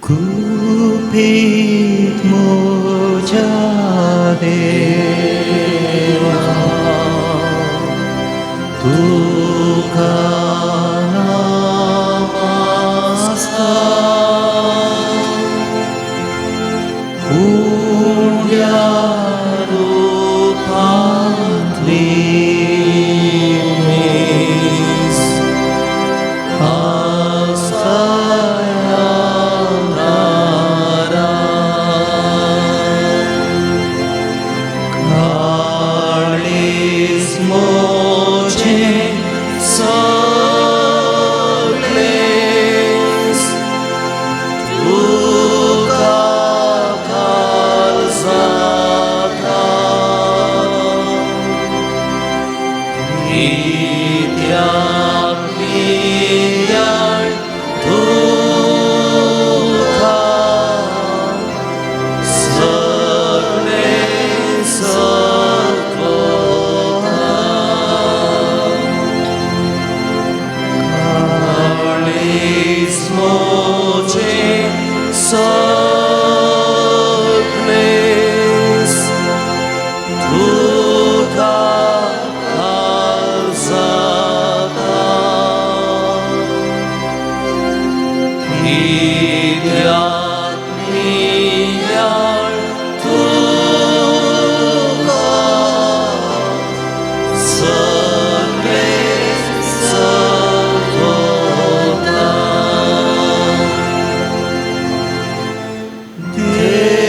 गुपीत म्हज्या देवा तुका नमस्कार उंड्या रुपांतली मीस आसया दारा काळीज म्हजें सगळेंच तुका खाल जाता कित्याक नियाळ तुका सगळें सत्वता काळीज म्हजें सगळेंच तुका खाल जाता कित्याक नियाळ तुका सगळें सत्वता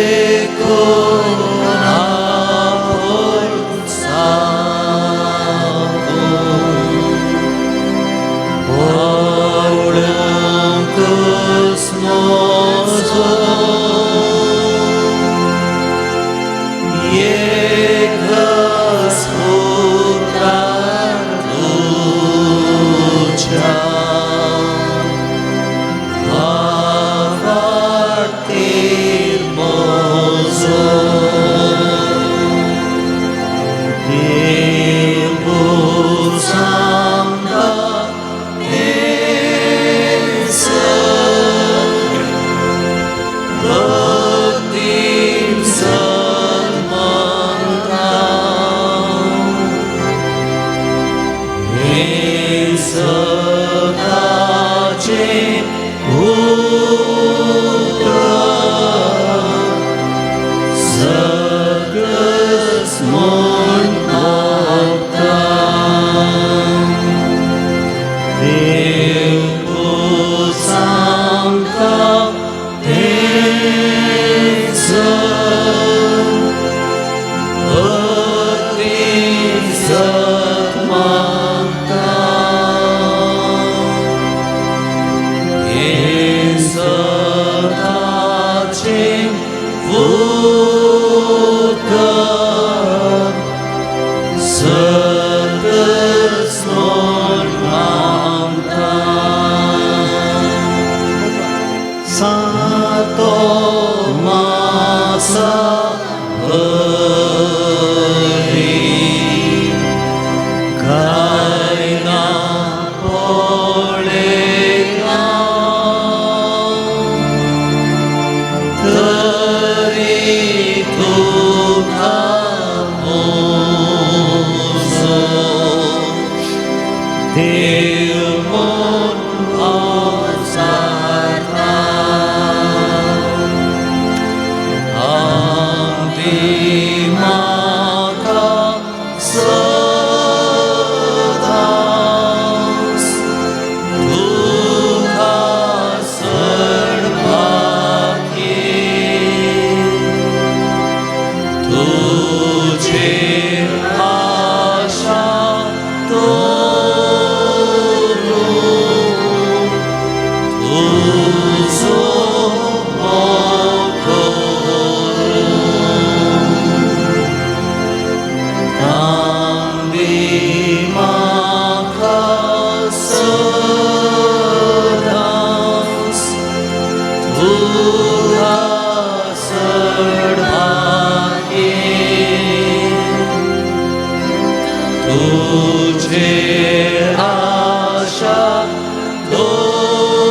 देखून आपय साकून पळोवंकच नजो एकच पुत्रा तुज्या भावार्तीर म्हजो देव सांगा थंयसर भक्तीन सत म्हणटा हें सताचें उतर सतच म्हूण मागता देव सांगता थंयसर भक्तीन सत मागता हें सताचें उतर सतच म्हूण मागता सांत तोमासा वरी कांय ना पळयता तरी तुका म्हजो देव म्हूण पाचारता तांक दी म्हाका सदांच तुका चड भाकी तुजेर आशा दवरून तुजो मोग करून तांक दी म्हाका सदांच तुका चड भाकी तुजेर आशा दवरून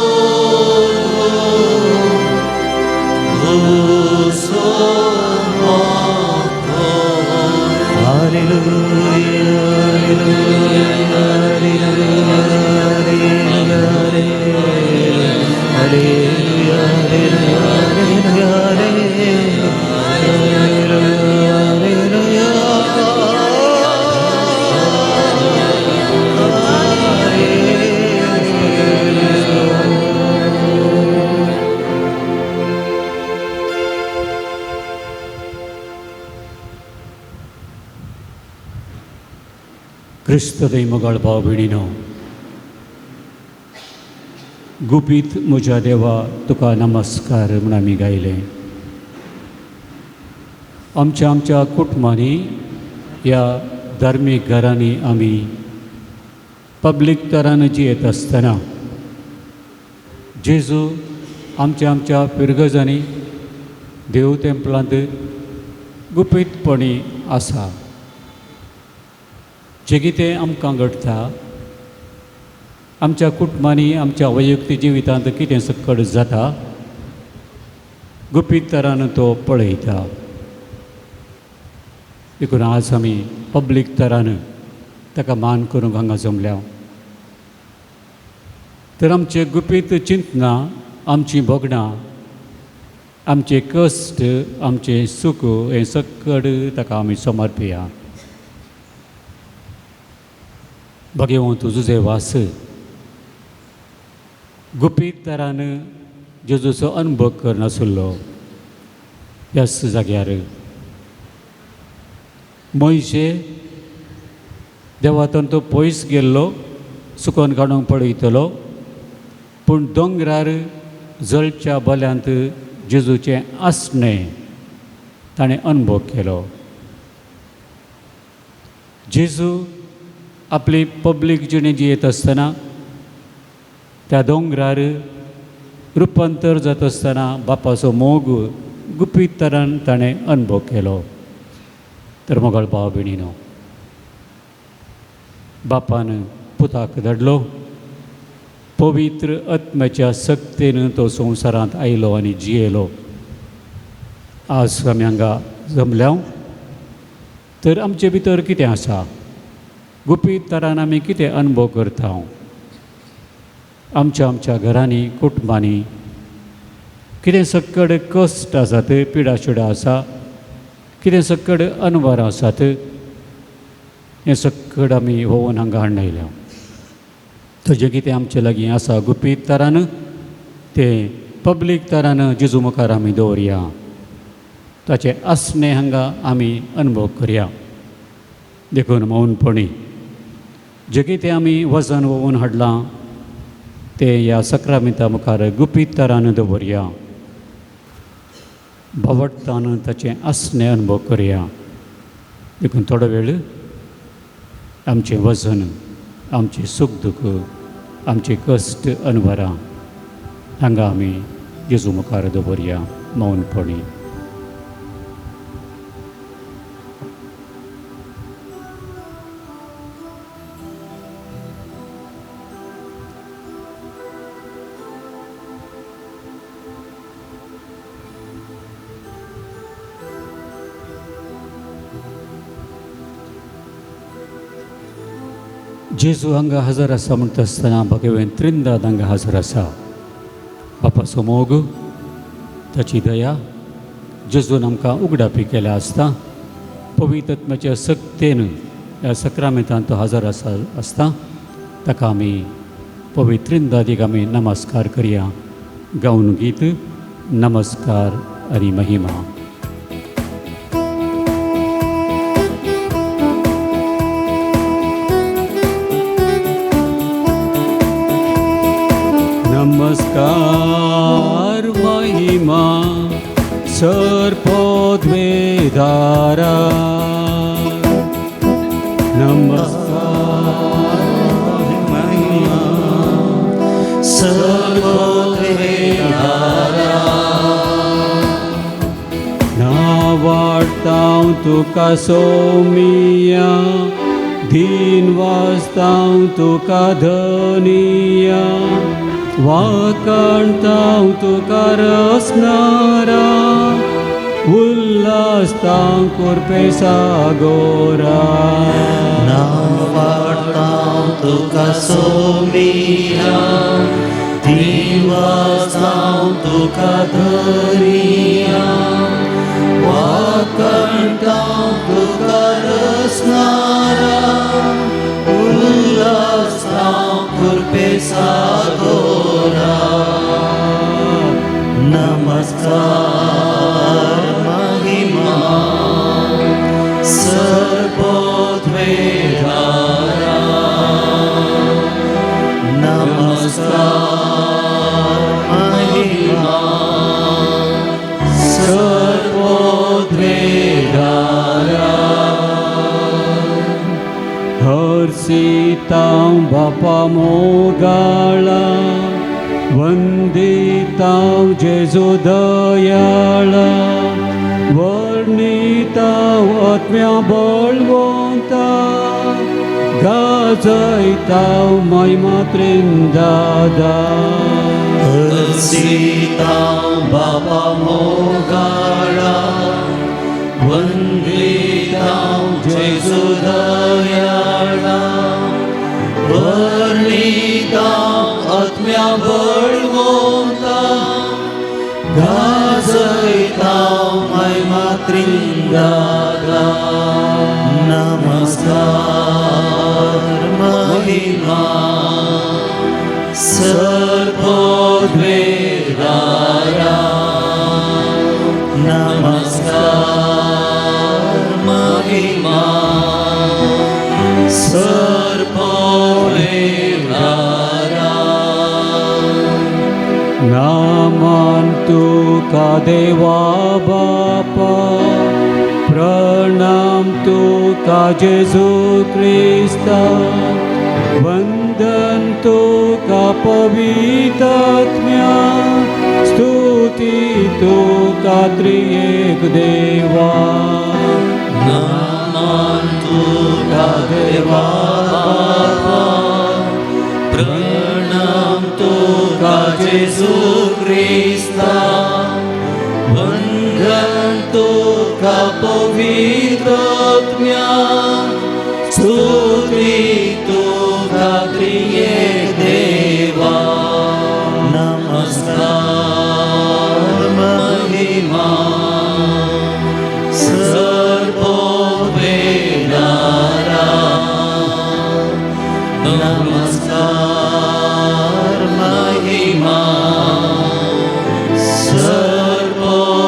क्रिस्तदय मोगाळ भाव भयणीनो, गुपीत म्हज्या देवा तुका नमस्कार म्हूण आमी गायलें. आमच्या आमच्या कुटुंबांनी ह्या धार्मीक घरांनी आमी पब्लीक तरान जियेत आसतना जेजू आमच्या आमच्या फिरगजांनी देव तेंपलांत गुपीतपणी आसा. जें कितें आमकां घडटा आमच्या कुटुंबांनी आमच्या वैयक्तीक जिवितांत कितें सकट जाता गुपीत तरान तो पळयता. देखून आज आमी पब्लीक तरान ताका मान करूंक हांगा जमल्या. तर आमचें गुपीत चिंतना, आमचीं भोगणां, आमचे कश्ट, आमचें सूख हें सकट ताका आमी समर्पिया. भगेवंत तुजो वास गुपीत तरान जेजूचो अनुभव करनासलो ह्याच जाग्यार मोयशे देवातून तो पयस गेल्लो सुकोन काडूंक पळयतलो, पूण दोंगरार जळच्या बल्यांत जेजूचें आसणें ताणें अनुभव केलो. जेजू आपली पब्लीक जिणे जियेत आसतना त्या दोंगरार रुपांतर जाता आसतना बापाचो मोग गुपीत तरान ताणें अनुभव केलो. तर मोगाळ भाव भयणीनो, बापान पुताक धाडलो, पवित्र आत्म्याच्या सक्तेन तो संवसारांत आयलो आनी जियेलो. आज आमी हांगा जमल्या तर आमचे भितर कितें आसा, गुपीत तरान आमी कितें अनुभव करता आमच्या आमच्या घरांनी कुटुंबांनी कितें सक्कड कश्ट आसात, पिडाशिडा आसा, कितें सक्कड अनवरां आसात, हें सक्कड आमी होवन हांगा हाडून आयल्या. तशें कितें आमचे लागीं आसा गुपीत तरान तें पब्लीक तरान जेजू मुखार आमी दवरया, ताचें आसणें हांगा आमी अनुभव करया. देखून मौनपणी जें कितें आमी वजन वोवन हाडलां तें ह्या सक्रामिता मुखार गुपीत तरान दवरया, भावडतान ताचें आसणें अनुभव करया. देखून थोडो वेळ आमचें वजन, आमचें सूख दुख, आमचे कश्ट अनवरां हांगा आमी जेजू मुखार दवरया मौनपणी. जेजू हांगा हजर आसा म्हणटा आसतना भगवेन त्रिंदाद हांगा हजर आसा. बापाचो मोग, ताची दया जेजून आमकां उगडापी केल्या आसता. पवित्र आत्म्याच्या सक्तेन ह्या सक्रामेंतान तो हजर आसा आसता. ताका आमी पवित्र त्रिंदादीक आमी नमस्कार करया. गावन गीत नमस्कार आनी महिमा. नमस्कार महिमा सर्पोद्वेदारा, नमस्कार महिमा सर्पोद्वेदारा, नावाडतांव तुका सोमिया, दीन वाजतांव तुका धनिया, वाकाणतांव तुका रसनारा, उल्हासतां कुरपे सागोरा. नावाडतां तुका सोमिया, दिवासां तुका धरिया, वाकणतां तुका रसनारा, उल्हासतां कुरपे सागोरा. नमस्कार महिमा सर्वोद्वेधारा, नमस्कार महिमा सर्वोद्वेधारा. हर्षितां बापा मोगाळा, वंदितां जेजू दयाळा, वर्णितां आत्म्या बळवंता, गाजयतां महिमा त्रिंदादा. हर्षितां बापा मोगाळा, वंदितां जेजू दयाळा, वर्णितां आत्म्या बळवंता, गाजयतां महिमा त्रिंदादा. नमस्कार महिमा सर्वोद्वेधारा, नमस्कार महिमा सर्वोद्वेधारा. नामान तुका देवा बापा, प्रणाम तुका जेजू क्रिस्ता, वंदन तुका पवित्रात्म्या, स्तुती तुका त्रिएक देवा. नामान तुका देवा बापा, प्रणाम तुका जेजू क्रिस्ता, वंदन तुका पवित्रात्म्या, स्तुती तुका त्रिएक देवा. नमस्कार महिमा सर्वोद्वेधारा, नमस्कार महिमा सर्वोद्वेधारा,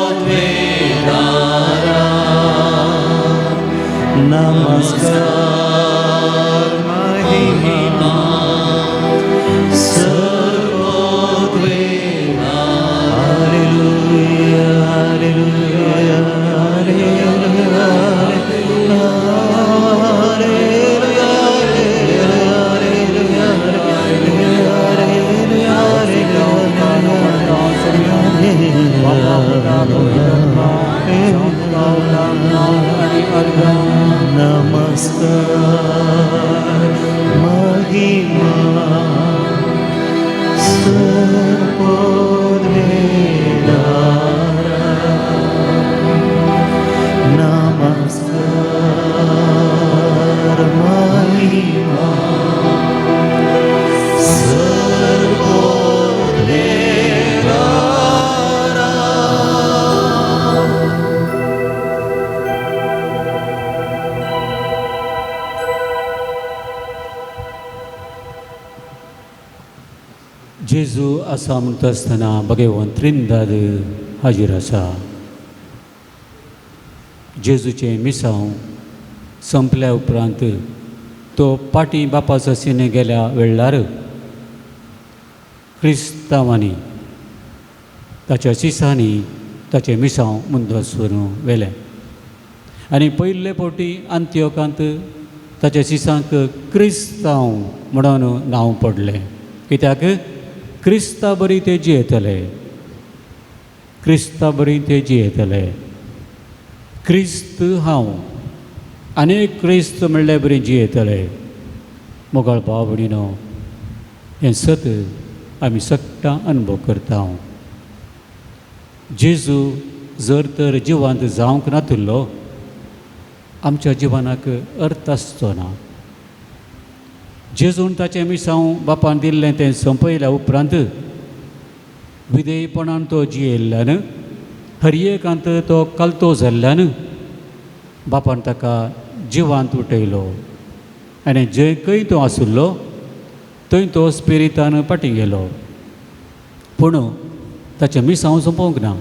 नमस्कार महिमा सर्वोद्वेधारा. हालेलुया, हालेलुया, हालेलुया, हालेलुया, नमस्कार महिमा सर्वोद्वेधारा, नमस्कार महिमा सर्वोद्वेधारा. जेजू आसा म्हणटा आसतना भगवान त्रिंदाद हाजीर आसा. जेजूचें मिसांव संपल्या उपरांत तो पाटी बापाचो सिने गेल्या वेळार क्रिस्तांवांनी ताच्या शिसांनी ताचें मिसांव मुंदस व्हरून व्हेलें आनी पयले फावटी आंतियोकांत ताच्या शिसांक क्रिस्तांव म्हणून नांव पडलें. कित्याक क्रिस्ता बरी ते जियेतले, क्रिस्ता बरी ते जियेतले. क्रिस्त हांव आनी क्रिस्त म्हणल्यार बरी जियेतले. मोगाळ भाव भयणीनो, हें सत आमी सगटां अनुभव करता. जेजू जर तर जिवांत जावंक नातिल्लो आमच्या जिवनाक अर्थ आसचो ना. जेजून ताचें मिसांव बापान दिल्लें तें सोंपयल्या उपरांत विधेयपणान तो जियेल्ल्यान हर एकांत तो कलतो जाल्ल्यान बापान ताका जिवांत उठयलो आनी जंय खंय तो आशिल्लो थंय तो स्पिरितान फाटीं गेलो. पूण ताचें मिसांव सोंपोवंक ना,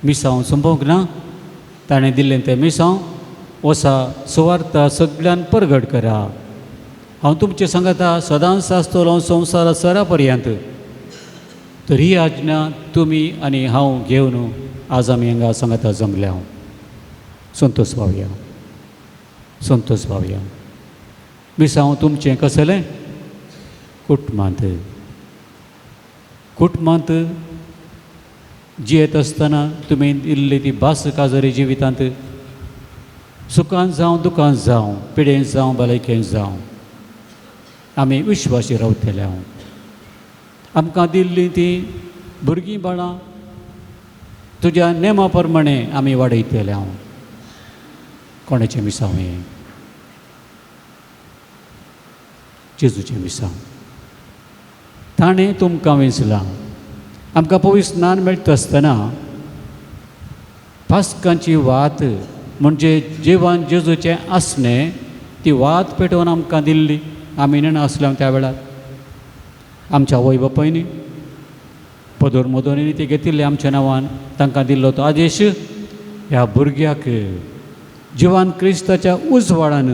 मिसांव सोंपोवंक ना. ताणें दिल्लें तें मिसांव वसा सुवार्ता सगळ्यान परगट करा, हांव तुमचें सांगता सदांच आसतलो संवसारा सरा पर्यंत. तर ही आज्ञा तुमी आनी हांव घेवन आज आमी हांगा सांगता जमल्या. हांव संतोष पावया, संतोष पावया. मिसांव तुमचें कसलें? कुटुंबांत. कुटुंबांत जियेत आसतना तुमी दिल्ली ती भास काजरी जिवितांत सुखान जावं दुखान जावं पिडेन जावं भलायकेन जावं आमी विश्वासी रावतले. हांव आमकां दिल्ली ती भुरगीं बाळां तुज्या नेमा प्रमाणे आमी वाडयतले. हांव कोणाचें मिसांव हें? जेजूचें मिसांव. ताणें तुमकां वेंचलां. आमकां पवित्र स्नान मेळटा आसतना पास्कांची वात म्हणजे जिवन जेजूचें आसणें ती वात पेटोवन आमकां दिल्ली. आमी नेणा आसले त्या वेळार आमच्या आवय बापायनी पदर मदोनी ती घेतिल्ली आमच्या नांवान. तांकां दिल्लो तो आदेश ह्या भुरग्याक जिवान क्रिस्ताच्या उजवाडान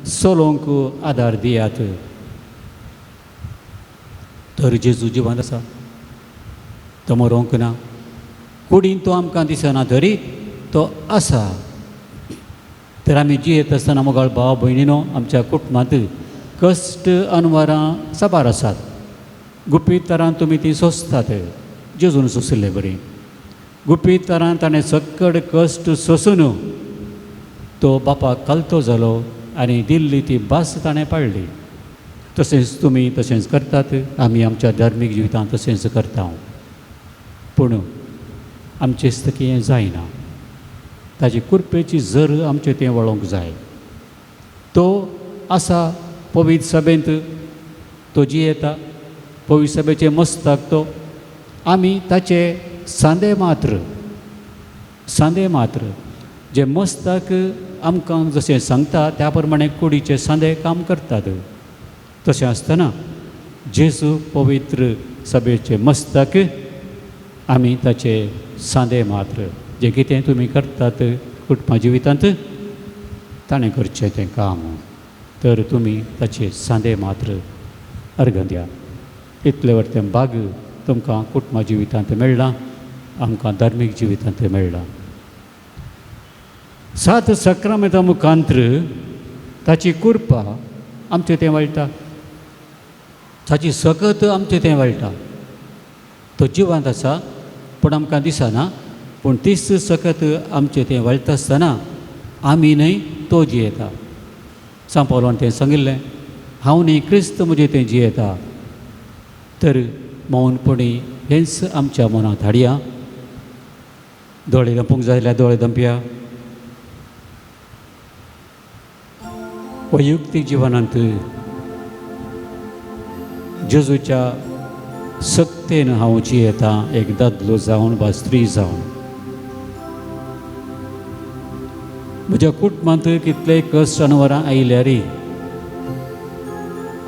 चलोवंक आदार दियात. तर जेजू जिवान आसा, तो मरोंक ना, कुडीन तो आमकां दिसना तरी तो आसा. तर आमी जियेत आसतना मोगाळ भाव भयणीनो आमच्या कुटुंबांत कश्ट अनवरां साबार आसात. गुपीत तरान तुमी ती सोंसतात जेजून सोंसिल्ले बरी. गुपीत तरान ताणें सक्कड कश्ट सोंसून तो बापाक कलतो जालो आनी दिल्ली ती भास ताणें पाळ्ळी. तशेंच तुमी तशेंच करतात, आमी आमच्या धार्मीक जिवितांत तशेंच करता. पूण आमचे स्तकी हें जायना. ताजी कुरपेची जर आमचें तें वळोवंक जाय. तो आसा पवित्र सभेंत, तो जियेता पवित्र सभेचें मस्ताक तो. आमी ताचे सांदे मात्र, सांदे मात्र जे मस्ताक आमकां जशें सांगता त्या प्रमाणे कुडीचे सांदे काम करतात. तशें आसतना जेजू पवित्र सभेचे मस्तक, आमी ताचे सांदे मात्र. जें कितें तुमी करतात कुटुंबा जिवितांत ताणें करचें तें काम, तर तुमी ताचे सांदे मात्र अर्घ दिया. इतलें वरतें भाग तुमकां कुटुंबा जिवितांत मेळ्ळां, आमकां धार्मीक जिवितांत मेळ्ळां. सात सक्रामेंता मुखांत्र ताची कृपा आमचें तें वळटा, ताची सकत आमचें तें वळटा. तो जिवांत आसा पूण आमकां दिसना, पूण तीच सकत आमचें तें वळटा आसतना आमी न्हय तो जियेता. सांव पावलान तें सांगिल्लें, हांव न्ही क्रिस्त म्हजें तें जियेता. तर मौनपणी हेंच आमच्या मनांत हाडया. दोळे दंपूंक जाय जाल्यार दोळे दंपया. वैयक्तीक जिवनांत जेजूच्या सक्तेन हांव जियेतां, एक दादलो जावन वा स्त्री जावन. म्हज्या कुटुंबांत कितलेय कश्ट अनवरां आयल्यारय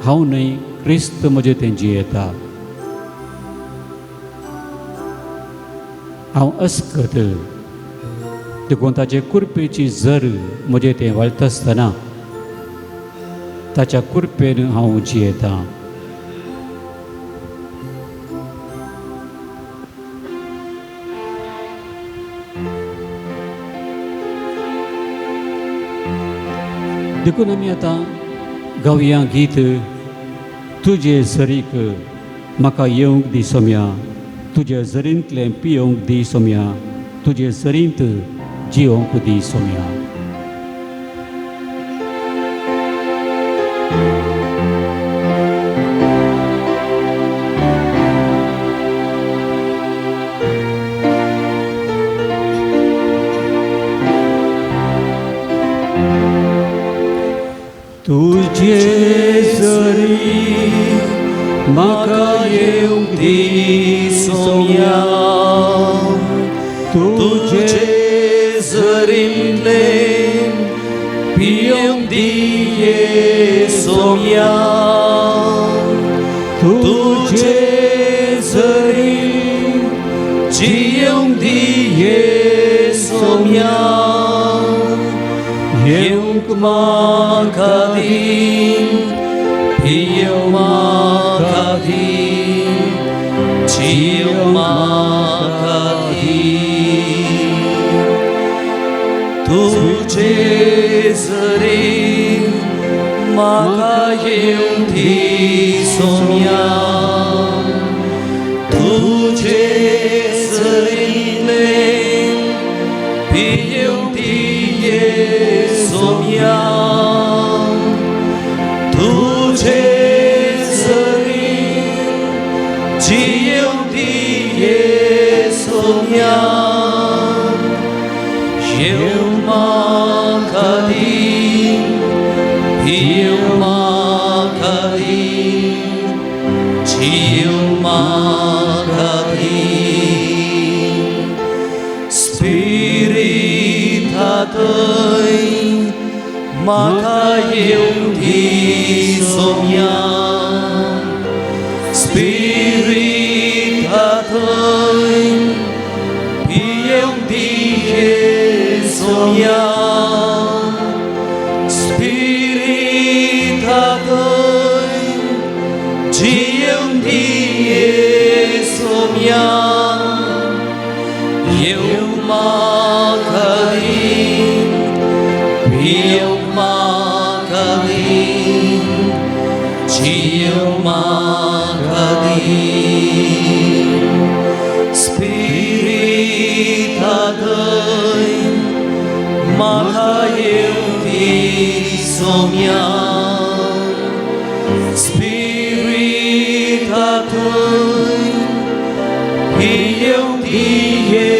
हांव न्हय क्रिस्त म्हजें तें जियेता. हांव अस्कत देखून ताचे कुरपेची जर म्हजें तें वळटा आसतना ताच्या कुरपेन हांव जियेतां. देखून आमी आतां गावया गीत, तुजे जरीक म्हाका येवंक दी सोम्या, तुजे जरींतलें पियोवंक दी सोम्या, तुजे जरींत जियोवंक दी सोम्या. तुजे जरी म्हाका येवंक दी सोम्या, तुजे जरींतले पियेवंक दिये सोम्या, तुजे जरी जियेवंक दिये सोम्या, येवंक म्हाका दी, पियेवंक म्हाका दी, जियेवंक म्हाका दी. तुजे जरी म्हाका येवंक दी सोम्या, तुजे जरींतले पियेवंक दिये सोम्या, तुजे जरी जियेवंक दिये सोम्या, येवंक म्हाका दी, पियेवंक म्हाका दी, जियेवंक म्हाका दी. स्पिरिता थंय म्हाका येवंक दी सोम्या, स्पिरिता थंय पियेवंक दिये सोम्या, स्पिरिता थंय जियेवंक दिये सोम्या, येवंक म्हाका दी, पियेवंक म्हाका दी, जियेवंक म्हाका दी. स्पिरिता थंय म्हाका येवंक दी सोम्या, स्पिरिता थंय पियेवंक दिये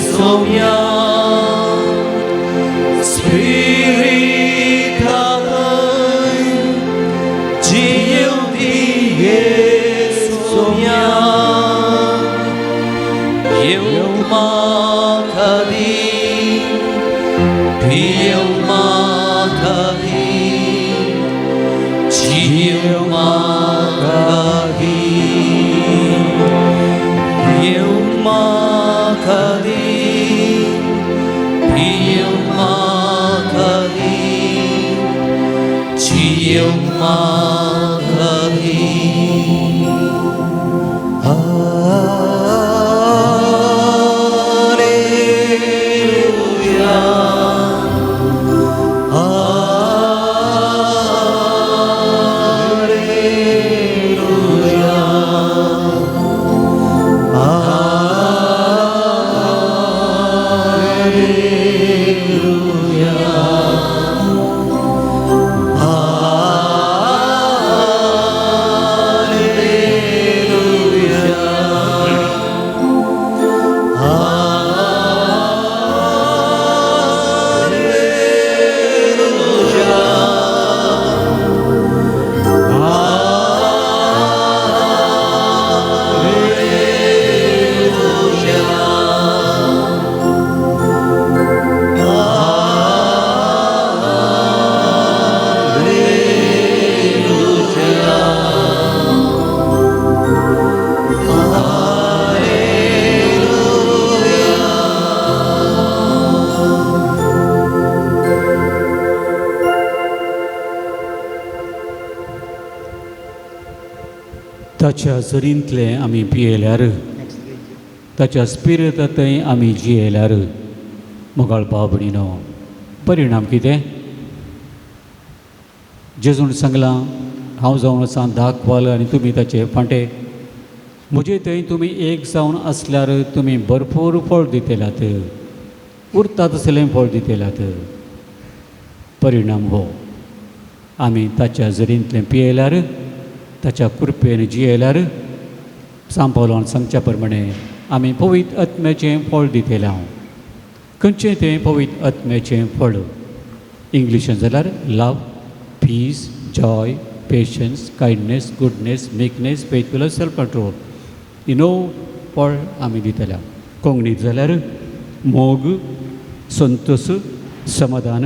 सोम्या, स्पिरिता थंय जियेवंक दिये सोम्या, येवंक म्हाका दी, पियेवंक म्हाका दी, जियेवंक म्हाका दी. येवंक म्हाका दी, पियेवंक म्हाका दी, जियेवंक म्हाका दी. Alleluia. Alleluia. Alleluia. ताच्या जरींतलें आमी पियेल्यार, ताच्या स्पिरितांतय आमी जियेल्यार, मोगाळ भाव भयणीनो, परिणाम कितें? जेजून सांगलां, हांव जावन आसा दाखवाल आनी तुमी ताचे फांटे. म्हजे थंय तुमी एक जावन आसल्यार तुमी भरपूर फळ दितल्यात, उरता तसलें फळ दितल्यात. परिणाम हो, आमी ताच्या जरींतलें पियेल्यार, ताच्या कृपेन जियेल्यार, सांपवलान सांगच्या प्रमाणे आमी पवित्र आत्म्याचें फळ दितले. हांव खंयचें तें पवित्र आत्म्याचें फळ? इंग्लिशान जाल्यार love, Peace, joy, patience, kindness, goodness, meekness, faithfulness, self control ही णव फळ आमी दितल्या. कोंकणीत जाल्यार मोग, संतोस, समाधान,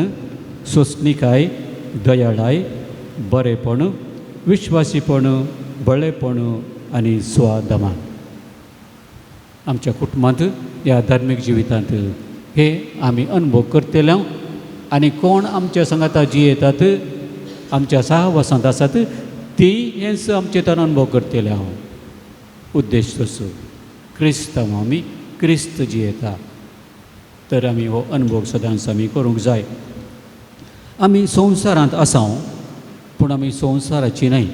सोंसणिकाय, दयाळाय, बरेपण, विश्वासीपण, बळेपण आनी स्वादमान. आमच्या कुटुंबांत, ह्या धार्मीक जिवितांत हे आमी अनुभव करतले आनी कोण आमच्या सांगाता जियेतात, आमच्या सहवासांत आसात, ती हेंच आमचे तर अनुभव करतले. हांव उद्देश तसो क्रिस्तांव, आमी क्रिस्त जियेता, तर आमी हो अनुभव सदांच आमी करूंक जाय. आमी संवसारांत आसा पूण आमी संवसाराची न्हय.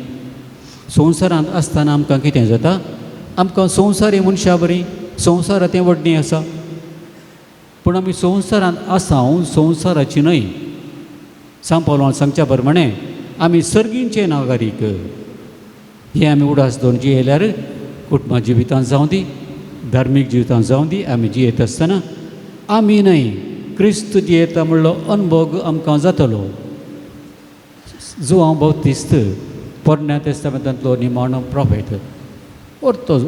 संवसारांत आसतना आमकां कितें जाता? आमकां संवसारी मनशां बरी संवसारांत वडणी आसा, पूण आमी संवसारांत आसा, संवसाराची न्हय. सांत पावलान सांगच्या प्रमाणे आमी सर्गींचे नागरीक हे आमी उडास दवरून जियेल्यार, कुटुंबा जिवितांत जावं दी, धार्मीक जिवितांत जावं दी, आमी जियेत आसतना आमी न्हय, क्रिस्त जियेता म्हणलो अनुभव आमकां जातलो. जुवांव बाप्तिस्त, पोरण्या तेस्तामेंतांतलो निमाणो प्रोफेट orto,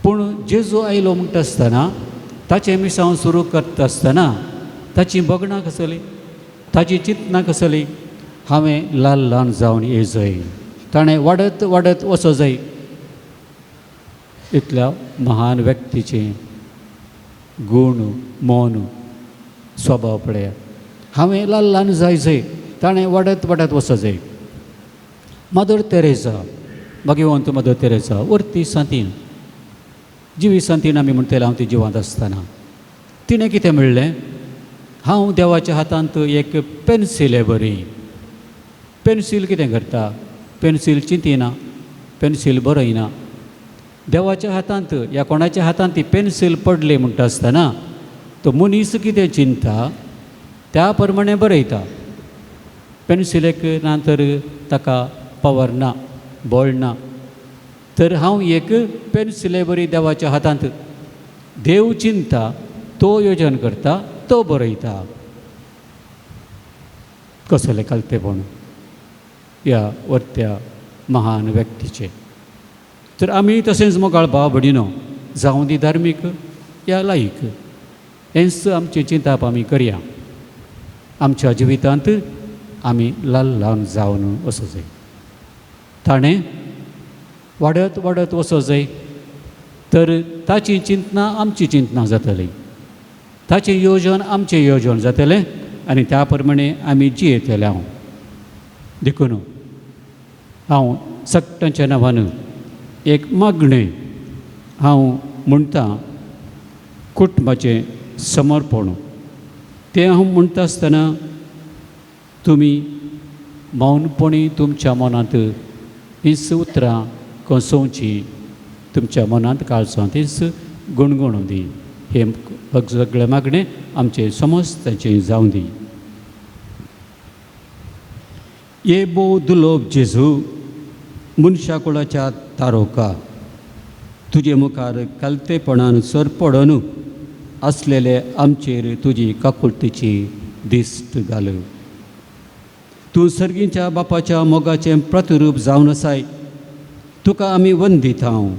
पूण जेजू आयलो म्हणटा आसतना, ताचें मिसांव सुरू करता आसतना ताचीं भगणां कसलीं, ताची चिंतनां कसलीं? हांवें ल्हान ल्हान जावन येजय, ताणें वाडत वाडत वचो जाय. इतल्या महान व्यक्तीचें गूण, मन, स्वभाव पळयात. हांवें ल्हान ल्हान जाय जाय, ताणें वाडत वाडत वचो जाय. मदर तेरेजा, भाग्यवंत मदर तेरेजा, वर्ती सांतीन, जिवी सांतीन आमी म्हणटले. हांव ती जिवांत आसतना तिणें कितें म्हणलें? हांव देवाच्या हातांत एक पेन्सिले बरी. पेन्सील कितें करता? पेन्सील चिंतिना, पेन्सील बरयना. देवाच्या हातांत या कोणाच्या हातांत ती पेन्सील पडली म्हणटा आसतना तो मनीस कितें चिंता त्या प्रमाणे बरयता. पेन्सिलेक ना तर ताका पावर ना, बळ ना. तर हांव एक पेन्सिले बरी देवाच्या हातांत. देव चिंता, तो योजन करता, तो बरयता. कसलें खालतेपण ह्या वर्त्या महान व्यक्तीचें! तर आमी तशेंच मोगाळ भाव भयणीनो, जावं दी धार्मीक या लायक, हेंच आमचें चिंताप आमी करया. आमच्या जिवितांत आमी ल्हान ल्हान जावन वचो जाय, ताणें वाडत वाडत वचो जाय. तर ताची चिंतनां आमची चिंतनां जातली, ताचें योजन आमचें योजन जातलें आनी त्या प्रमाणे आमी जियेतले. हांव देखून हांव सगळ्यांच्या नांवान एक मागणें हांव म्हणटा, कुटुंबाचें समर्पण. तें हांव म्हणटा आसतना तुमी मौनपणी तुमच्या मनांत हीच उतरां कसोवची, तुमच्या मनांत काळजांत हीच गुणगुणूं दी. हें सगळें मागणें आमचें समस्ताचें जावं दी. ये भोव दुलोब जेजू, मनशा कुळाच्या तारोका, तुजे मुखार कालतेपणान सर पडोन आसलेले आमचेर तुजी काकुळतीची दिश्ट घाल. तूं सर्गीच्या बापाच्या मोगाचें प्रतिरूप जावन आसाय. तुका आमी वंदितांव,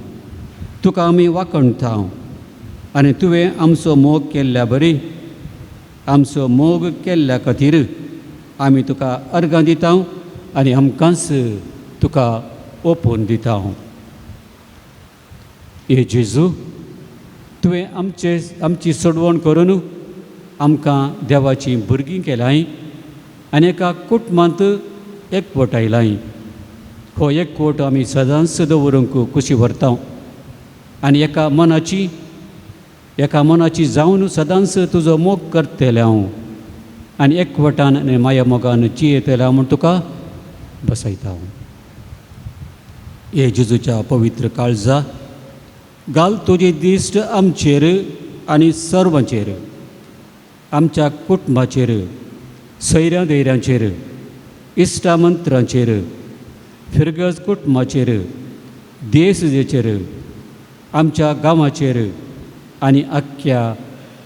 तुका आमी वाखणतांव आनी तुवें आमचो मोग केल्ल्या बरी, आमचो मोग केल्ल्या खातीर आमी तुका अर्गां दितांव आनी आमकांच तुका ओपून दितांव. हे जेजू, तुवें आमचे आमची सोडवण करून आमकां देवाचीं भुरगीं केलाय आनी एका कुटुंबांत एकवट आयलाय. हो एकवट आमी सदांच दवरूंक कुशी व्हरता आनी एका मनाची जावन सदांच तुजो मोग करतले हांव आनी एकवटान आनी माया मोगान जियेतले हांव म्हूण तुका बसयता हांव. हे जेजूच्या पवित्र काळजा, घाल तुजी दिश्ट आमचेर आनी सर्वांचेर, आमच्या कुटुंबाचेर, सैऱ्यां दैऱ्यांचेर, इश्टा मंत्रांचेर, फिरगज कुटुंबाचेर, देशेचेर, आमच्या गांवाचेर आनी आख्ख्या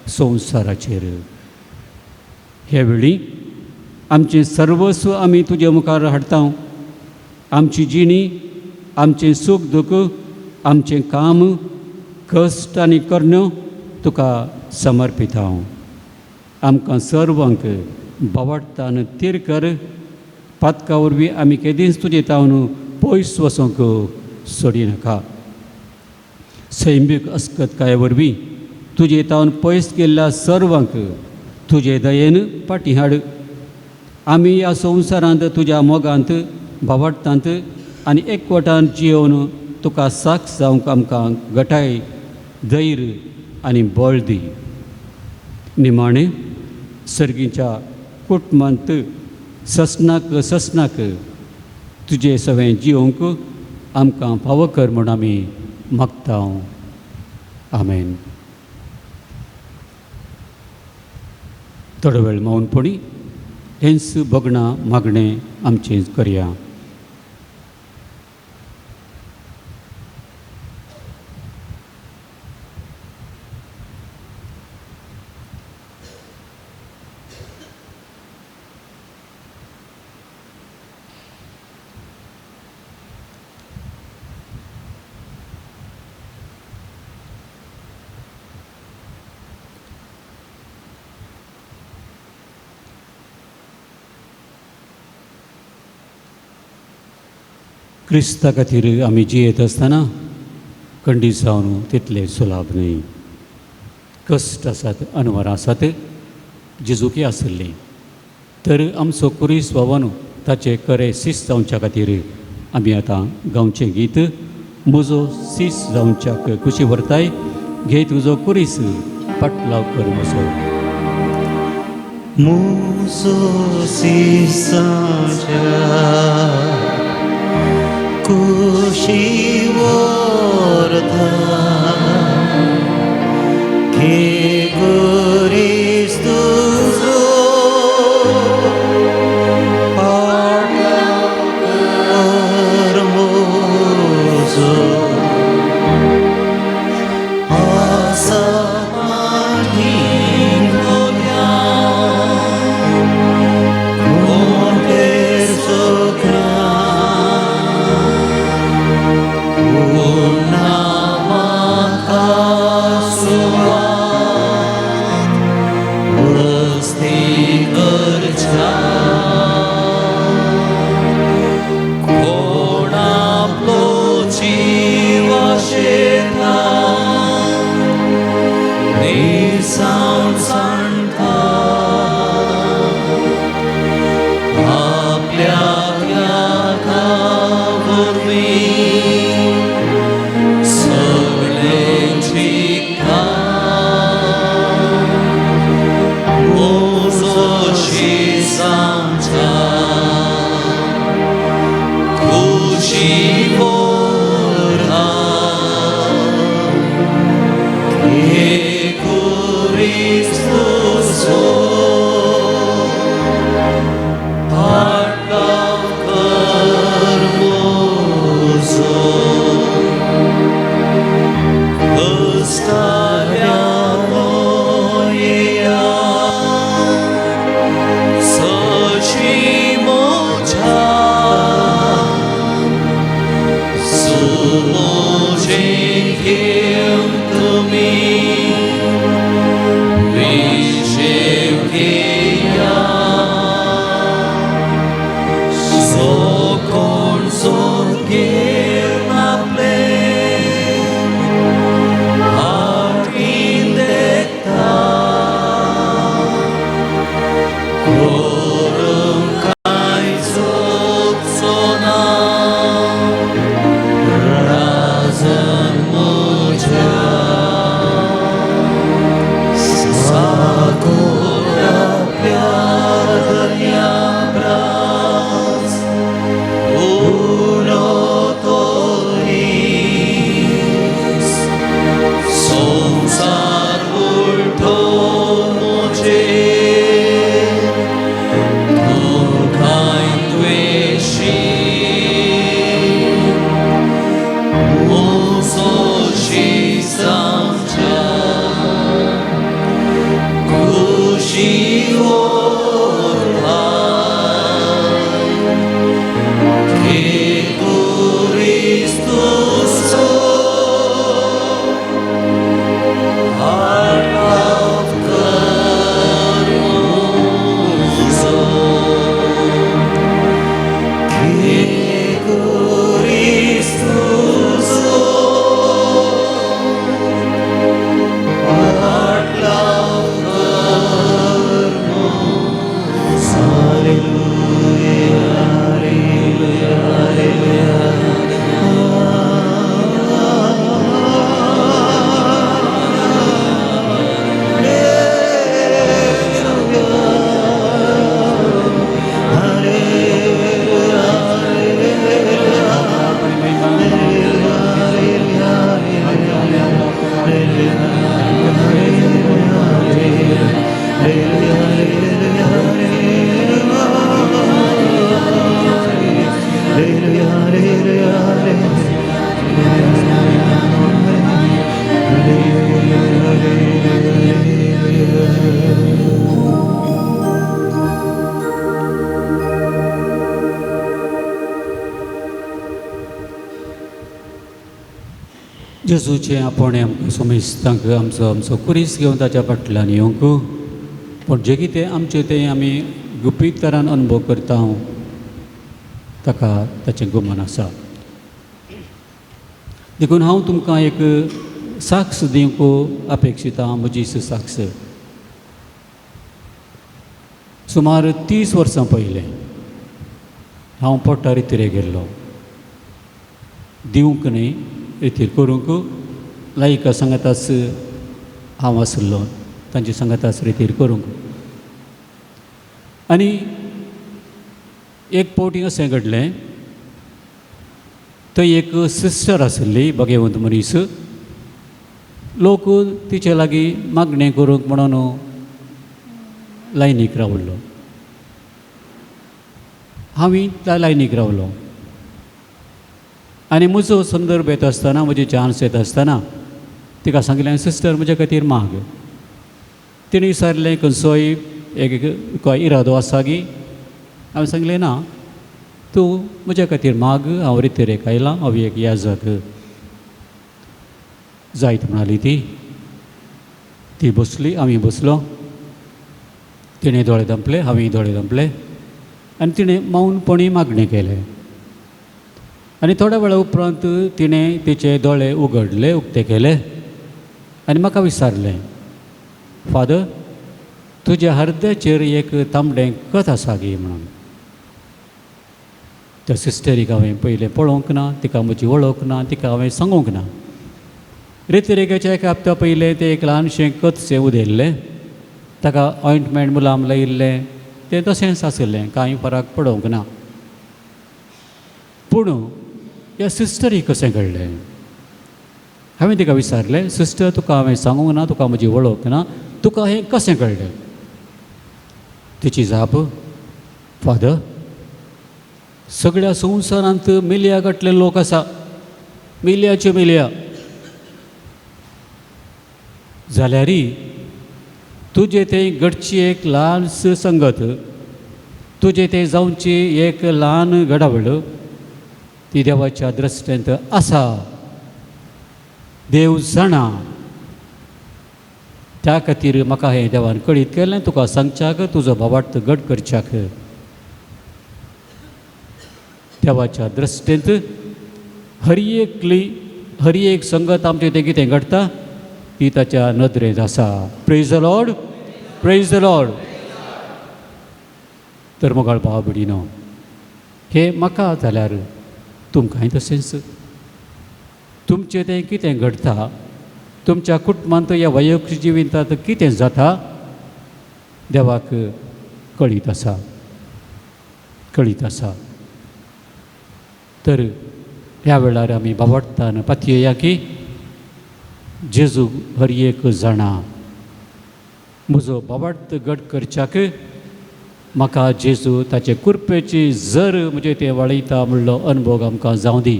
संवसाराचेर. ह्या वेळी आमचें सर्वस्व आमी तुजे मुखार हाडटा. आमची जिणी, आमचें सूख दुख, आमचें काम, कश्ट आनी करण्यो तुका समर्पिता. आमकां सर्वांक बावडटान तीर कर. पातका वरवीं आमी केदींच तुजे तावन पयस वचोंक सोडिनाका. सैमीक अस्कतकाये वरवीं तुजे तावन पयस गेल्ल्या सर्वांक तुजे दयेन फाटीं हाड. आमी ह्या संवसारांत तुज्या मोगांत, बावडटांत आनी एकवटान जियोवन तुका साक्ष जावंक आमकां गटाय, धैर्य आनी बळ दी. निमाणें सर्गीच्या कुटुंबांत ससनाक ससनाक तुजे सवें जियोवंक आमकां फावो कर म्हूण आमी मागता. आमेन. थोडो वेळ मौनपणी हेंच भगणां मागणें आमचें करया. क्रिस्ता खातीर आमी जियेत आसतना खंडीत जावन तितले सुलाभ न्हय. कश्ट आसात, अनवरां आसात, जेजुकी आसली तर आमचो कुरीस बाबानू ताचे खरे सीस जावच्या खातीर आमी आतां गांवचें गीत म्हजो सीस जावच्याक खुशी व्हरताय, घे तुजो कुरीस पाटलाव कर म्हजो. मुजो सीस जावच्या कुशी व्हरता, घे कुरीस तुजो पाटलाव कर म्हजो. आसा फाटीं खोल्या कोणेर सोकरा, पूण म्हाका सुवात वस्ती करच्या. कोण आपलो जीव आशेता निरसाण सांडटा, आपल्या त्यागा वरवीं सगळें जिखता. म्हजो शीस जावच्या खुशी व्हरता, घे कुरीस तुजो पाटलाव कर म्हजो. कश्टाल्या मोया सशी म्हज्या, सुमोजें घेवन तुमी विशेव घेया. सो कोण सोद घेवन आपलें फाटीं देखता, करूंक कांय सोदचो ना राजन म्हज्या. साकोर आपल्या धन्या प्रास उणो तो दीस, संवसार उलटो म्हजेर तूं कांय द्वेशी. म्हजो शीस जावच्या खुशी व्हरता, जेजूचें आपोवणें आमकां सोमेस्तांक आमचो आमचो कुरीस घेवन ताच्या फाटल्यान येवंक, पूण जें कितें आमचें तें आमी गुपीत तरान अनुभव करता ताका ताचें गुमान आसा. देखून हांव तुमकां एक साक्ष दिवंक अपेक्षिता, म्हजी साक्ष. सुमार 30 वर्सां पयलें हांव पोटा रितीर गेल्लो, दिवंक न्ही रितीर करूंक लायका सांगाताच हांव आसलो, तांचे सांगाताच रितीर करूंक. आनी एक फावटी अशें घडलें, थंय एक सिस्टर आसली भगेवंत मनीस, लोक तिचे लागीं मागणें करूंक म्हणून लायनीक रावलो. हांवूय त्या लायनीक रावलो आनी म्हजो संदर्भ येता आसतना, म्हजी चान्स येता आसतना तिका सांगलें, सिस्टर म्हज्या खातीर माग. तिणें विचारलें, खंयचोय एक तुका इरादो आसा गी? हांवें सांगलें, ना, तूं म्हज्या खातीर माग, हांव रितेरेक आयलां, हांव एक याजक. जायत म्हणाली ती. ती बसली, आमी बसलो. तिणें दोळे धांपले, हांवें दोळे धांपले आनी तिणें मौनपणी मागणें केलें. आनी थोड्या वेळा उपरांत तिणें तिचे दोळे उगडले, उक्ते केले आनी म्हाका विचारलें, फादर, तुज्या हर्द्याचेर एक तांबडें कथ आसा गी म्हणून. त्या सिस्टरीक हांवें पयलें पळोवंक ना, तिका म्हजी वळख ना, तिका हांवें सांगूंक ना. रेतिरेगाच्या एका हप्त्या पयलें तें एक ल्हानशें कथशें उदयल्लें, ताका ऑयंटमेंट मुलाम लायिल्लें, तें तशेंच आशिल्लें, कांय फरक पडोवंक ना. पूण ह्या सिस्टरीक कशें घडलें? हांवें तिका विचारलें, सिस्टर, तुका हांवें सांगूंक ना, तुका म्हजी वळख ना, तुका हें कशें कळ्ळें? तिची जाप, फादर, सगळ्या संवसारांत मिलया घातले लोक आसा, मिलयाच्यो मिलया, जाल्यारय तुजें तें घडची एक ल्हान संगत, तुजें तें जावची एक ल्हान घडावळ ती देवाच्या दृश्टेंत आसा. देव जाणा, त्या खातीर म्हाका हें देवान कळीत केलें, तुका सांगच्याक, तुजो भावार्थ घट करच्याक. देवाच्या दृश्टेंत हर एकली हर एक संगत आमचें तें कितें घडटा ती ताच्या नदरेंत आसा. Praise the Lord, praise the Lord. तर मोगाळ भाव भयणीनो, हें म्हाका जाल्यार तुमकांय तशेंच, तुमचें तें कितें घडटा, तुमच्या कुटुंबांत ह्या वैयक्तीक जिवितांत कितें जाता देवाक कळीत आसा, कळीत आसा. तर ह्या वेळार आमी बावडटान पातयेया की जेजू हर एक जाणा, म्हजो बावडत घट करच्याक म्हाका जेजू ताचे कुरपेची जर म्हजें तें वाळयता म्हणलो अनुभव आमकां जावं दी.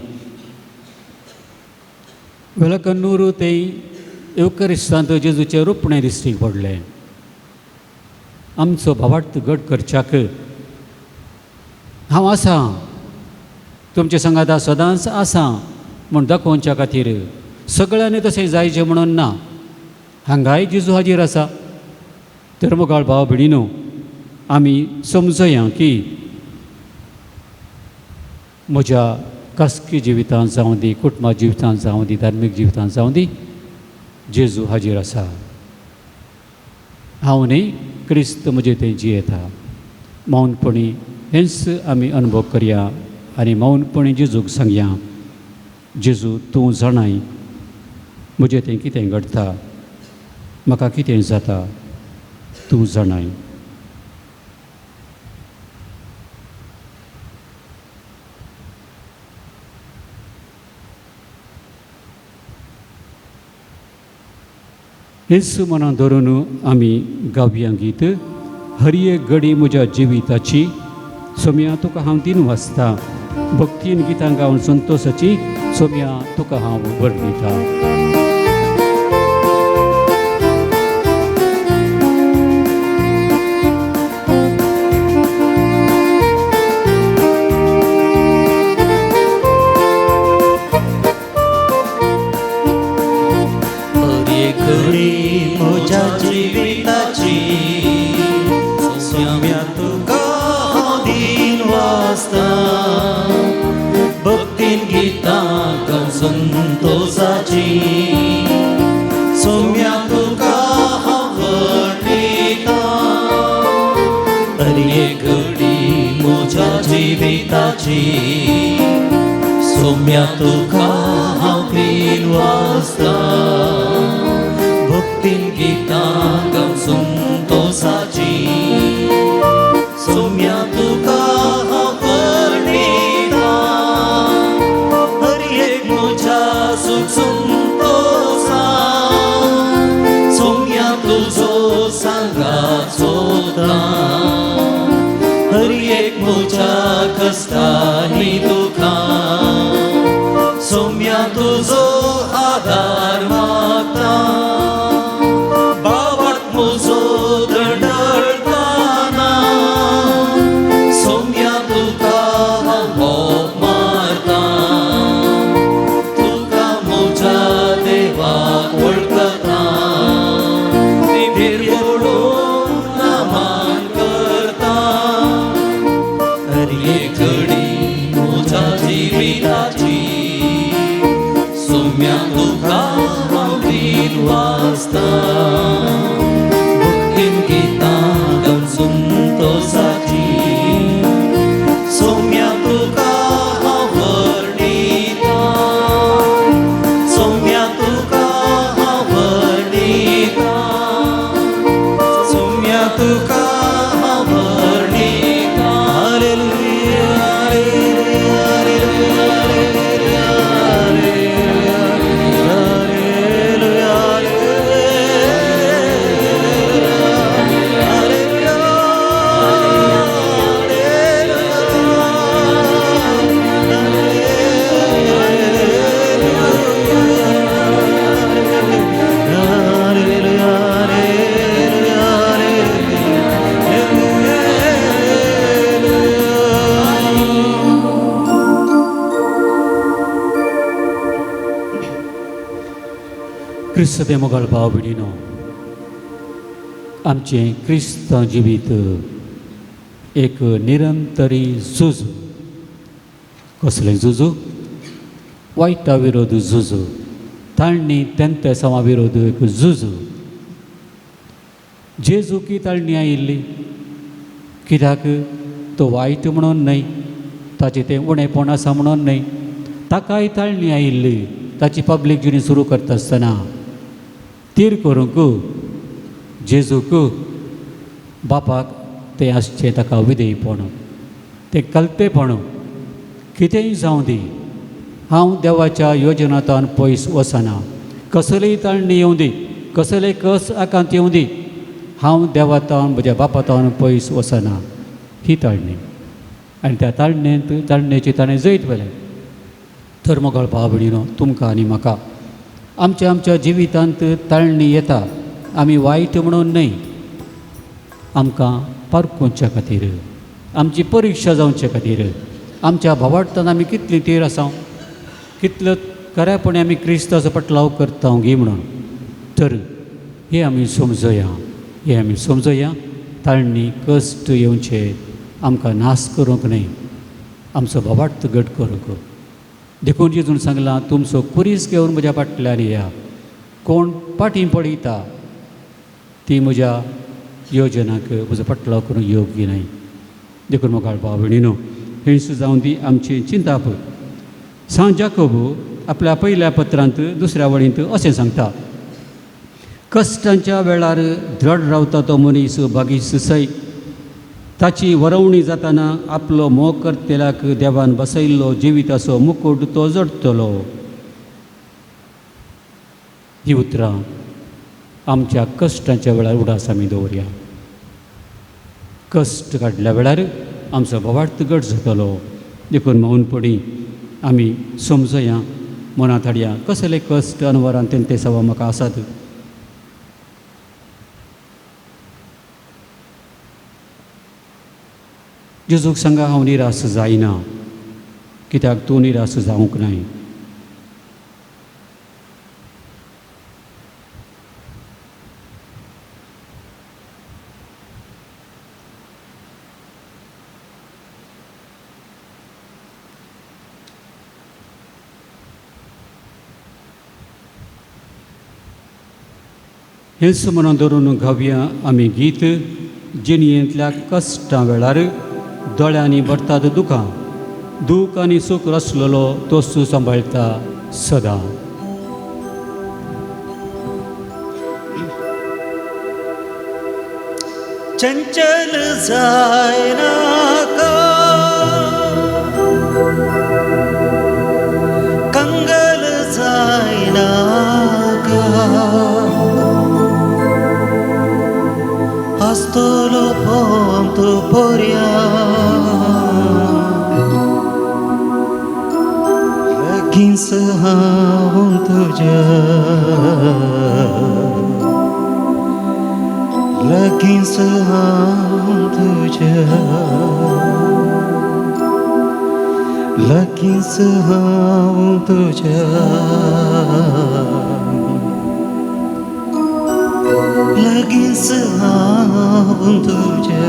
वेळकन्नूर ते येवकरिस्तांत जेजूचें रुपणें दिश्टीक पडलें. आमचो भावार्थ घट करच्याक हांव आसा, तुमचे सांगाता सदांच आसा म्हूण दाखोवच्या खातीर. सगळ्यांनी तशें जायचें म्हणून ना, हांगाय जेजू हाजीर आसा. तर मोगाळ भाव भयणीनो, आमी समजया की म्हज्या खासगी जिवितांत जावं दी, कुटुंबा जिवितांत जावं दी, धार्मीक जिवितांत जावं दी, जेजू हाजीर आसा. हांव न्ही, क्रिस्त म्हजें थंय जियेता. मौनपणी हेंच आमी अनुभव करया आनी मौनपणी जेजूक सांगया, जेजू तूं जाणाय म्हजें थंय कितें घडटा, म्हाका कितें जाता, तूं जाणाय. हेच मनां धरून आमी गावया गीत, हर एक घडी म्हज्या जिविताची, सोम्या तुका हांव दिन वाचता, भक्तीन गितां गावन संतोशाची, सोम्या तुका हांव वर दिता. हर एक घडी म्हज्या जिविताची सोम्या तुका हांव प्रीन वाचता भक्तीन गितां गावन संतोसाची सोम्या तुका हांव वर्णिता हर एक म्हज्या सुख संतोसा सोम्या तुजो सांगात सोदता हर एक म्हज्या कश्टांनी दुखां सोम्या तुजो आदार मागता बाबाक म्हजो दंडळताना सोम्या तुका हांव मोग मारता तुका म्हज्या देवाक वळखता निर्गोडून नमन करता हर एक घडी म्हज्या जिविताची सोम्या तुका हांव प्रीन वाचता भक्तीन गितां गावन संतोसाची सोम्या तुका हांव वर्णिता सोम्या तुका हांव वर्णिता सोम्या तुका हांव वर्णिता. Hallelujah, hallelujah, hallelujah, hallelujah, hallelujah, क्रिस्त ते मोगाळ भाव भयणीनो, आमचें क्रिस्तांव जिवीत एक निरंतरी झूज. कसलें झूज? वायटा विरोध झूज, ताळणी तेंतेसांवा विरोध एक झूज. जेजू की ताळणी आयिल्ली कित्याक? तो वायट म्हणून न्हय, ताचें तें उणेपण आसा म्हणून न्हय, ताकाय ताळणी आयिल्ली ताची पब्लीक जिणी सुरू करता आसतना तीर करूंक जेजूक बापाक तें आसचें ताका विधेयपण, तें कल्पेपण. कितेंय जावं दी, हांव देवाच्या योजनांतल्यान पयस वचना. कसलीय ताळणी येवं दी, कसलेय कस आकांत येवं दी, हांव देवातावन म्हज्या बापातावन पयस वचना. ही ताळणी आनी त्या ताळणेंत ताळणेची ताणें जैत व्हेलें. तर मोगाळ भाव भयणीनो, तुमकां आनी म्हाका आमच्या आमच्या जिवितांत ताळणी येता. आमी वायट म्हणून न्हय, आमकां पारखुच्या खातीर, आमची परिक्षा जावचे खातीर. आमच्या भावार्थान आमी कितली तीर आसा, कितलो खरेपणी आमी क्रिस्ताचो पटलाव करता गी म्हणून. तर हें आमी समजया, हें आमी समजया. ताळणी कश्ट येवचे आमकां नाश करूंक न्हय, आमचो भावार्थ घट करूंक. देखून जेजून सांगलां, तुमचो खुरीस घेवन म्हज्या फाटल्यान येया. कोण फाटीं पळयता ती म्हज्या योजनाक म्हजो पटलाव करूंक योग्य न्हय. देखून मोगाळ भाव भयणीनो, हेंच जावन दी आमची चिंताप. सांत जाकोब आपल्या पयल्या पत्रांत दुसऱ्या वळींत अशें सांगता, कश्टांच्या वेळार दृढ रावता तो मनीस भागीस सय. ताची वरवणी जाताना आपलो मोग करतल्याक देवान बसयल्लो जिविताचो मुकूट तो जोडटलो. ही उतरां आमच्या कश्टांच्या वेळार उडास आमी दवरया. कश्ट काडल्या वेळार आमचो भावार्थ घट जातलो. देखून मौनपणी आमी समजया, मनांत हाडया कसले कश्ट अनवरान तेंते सवा म्हाका आसात. जेजूक सांगा, हांव निराश जायना, कित्याक तूं निराश जावंक नाय. हेंच म्हणून धरून गावया आमी गीत. जिणयेंतल्या कश्टां वेळार दोळ्यांनी भरतात दुखां, दूख आनी सूख रसलेलो तोसू सांबाळटा सदां. चंचल जायनाका, कंगल जायनाका, आसतलो पंत पर्या लागींच हांव तुज्या, लागींच हांव तुज्या, लागींच हांव तुज्या, लागींच हांव तुज्या.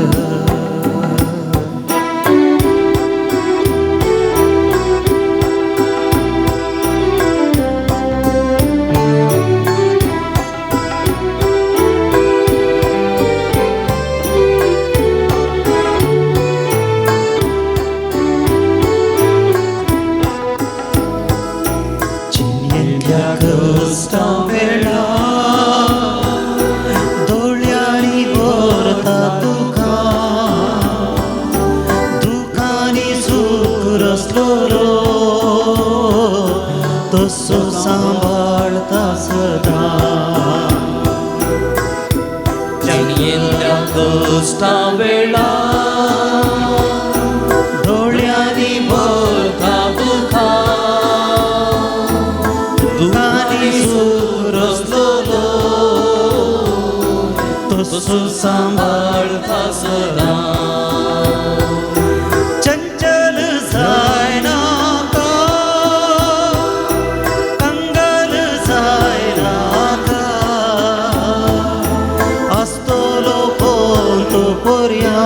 तसो सांबाळता सदां. जिणयेंतल्या कश्टां वेळार दोळ्यांनी भरता दुखां, दुखांनी सूख रचलोलो तसो सांबाळता सदां. चंचल जायनाका, कंगल जायनाका, आसतलो पंत पर्या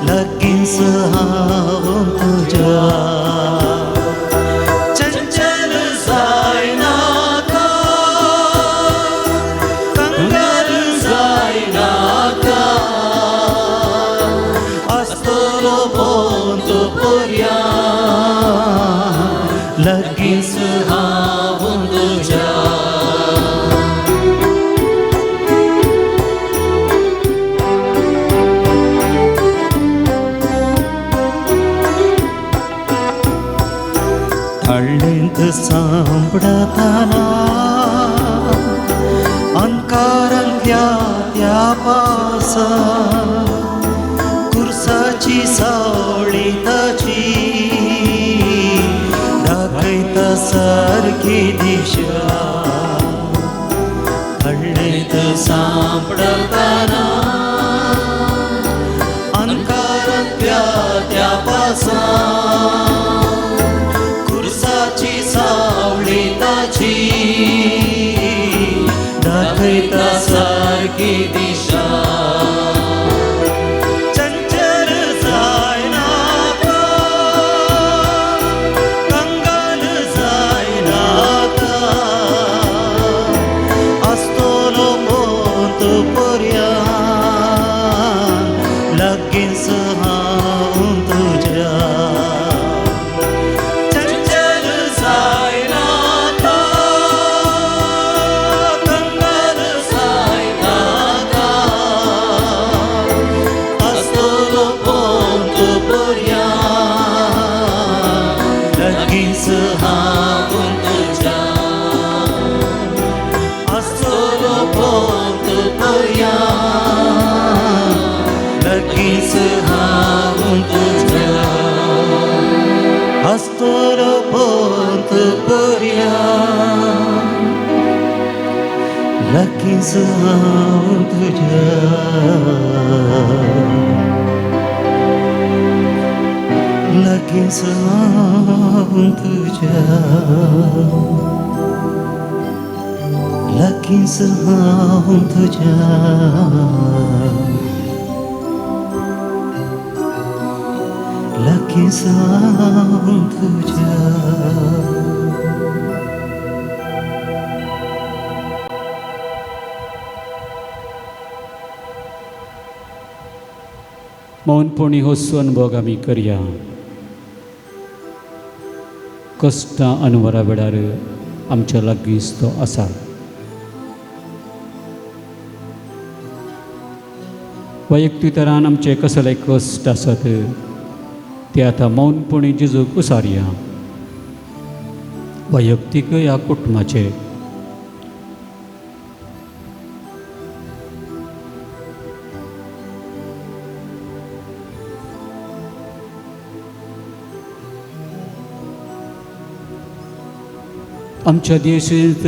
लागींच हांव तुज्या. चंचल जायनाका, कंगल जायनाका, आसतलो पंत पर्या लागींच हांव तुज्या. ताळ्ळेंत सांपडताना अंकारांतल्या त्या पासा, कुर्साची सावळी ताची दाखयता सारकी दिशा. ताळ्ळेंत सांपडताना अंकारांतल्या त्या पासा, कुर्साची सावळी ताची दाखयता सारकी दिशा. चंचल जायनाका, कंगल जायनाका, आसतलो पंत पर्या लागींच हांव तुज्या. चंचल जायनाका, कंगल जायनाका, आसतलो पंत पर्या लागींच हांव तुज्या. आसतलो पंत पर्या लागींच हांव तुज्या. आसतलो पंत पर्या लागींच हांव तुज्या. लागींच हांव तुज्या, लागींच हांव तुज्या, लागींच हांव तुज्या. मौनपणी हो अनुभोग आमी करया. कश्टां अनवरा वेळार आमच्या लागींच तो आसा. वैयक्तीक तरान आमचे कसले कश्ट आसत ते आतां मौनपणी जेजूक उसारया. वैयक्तीक ह्या कुटुंबाचे आमच्या देशांत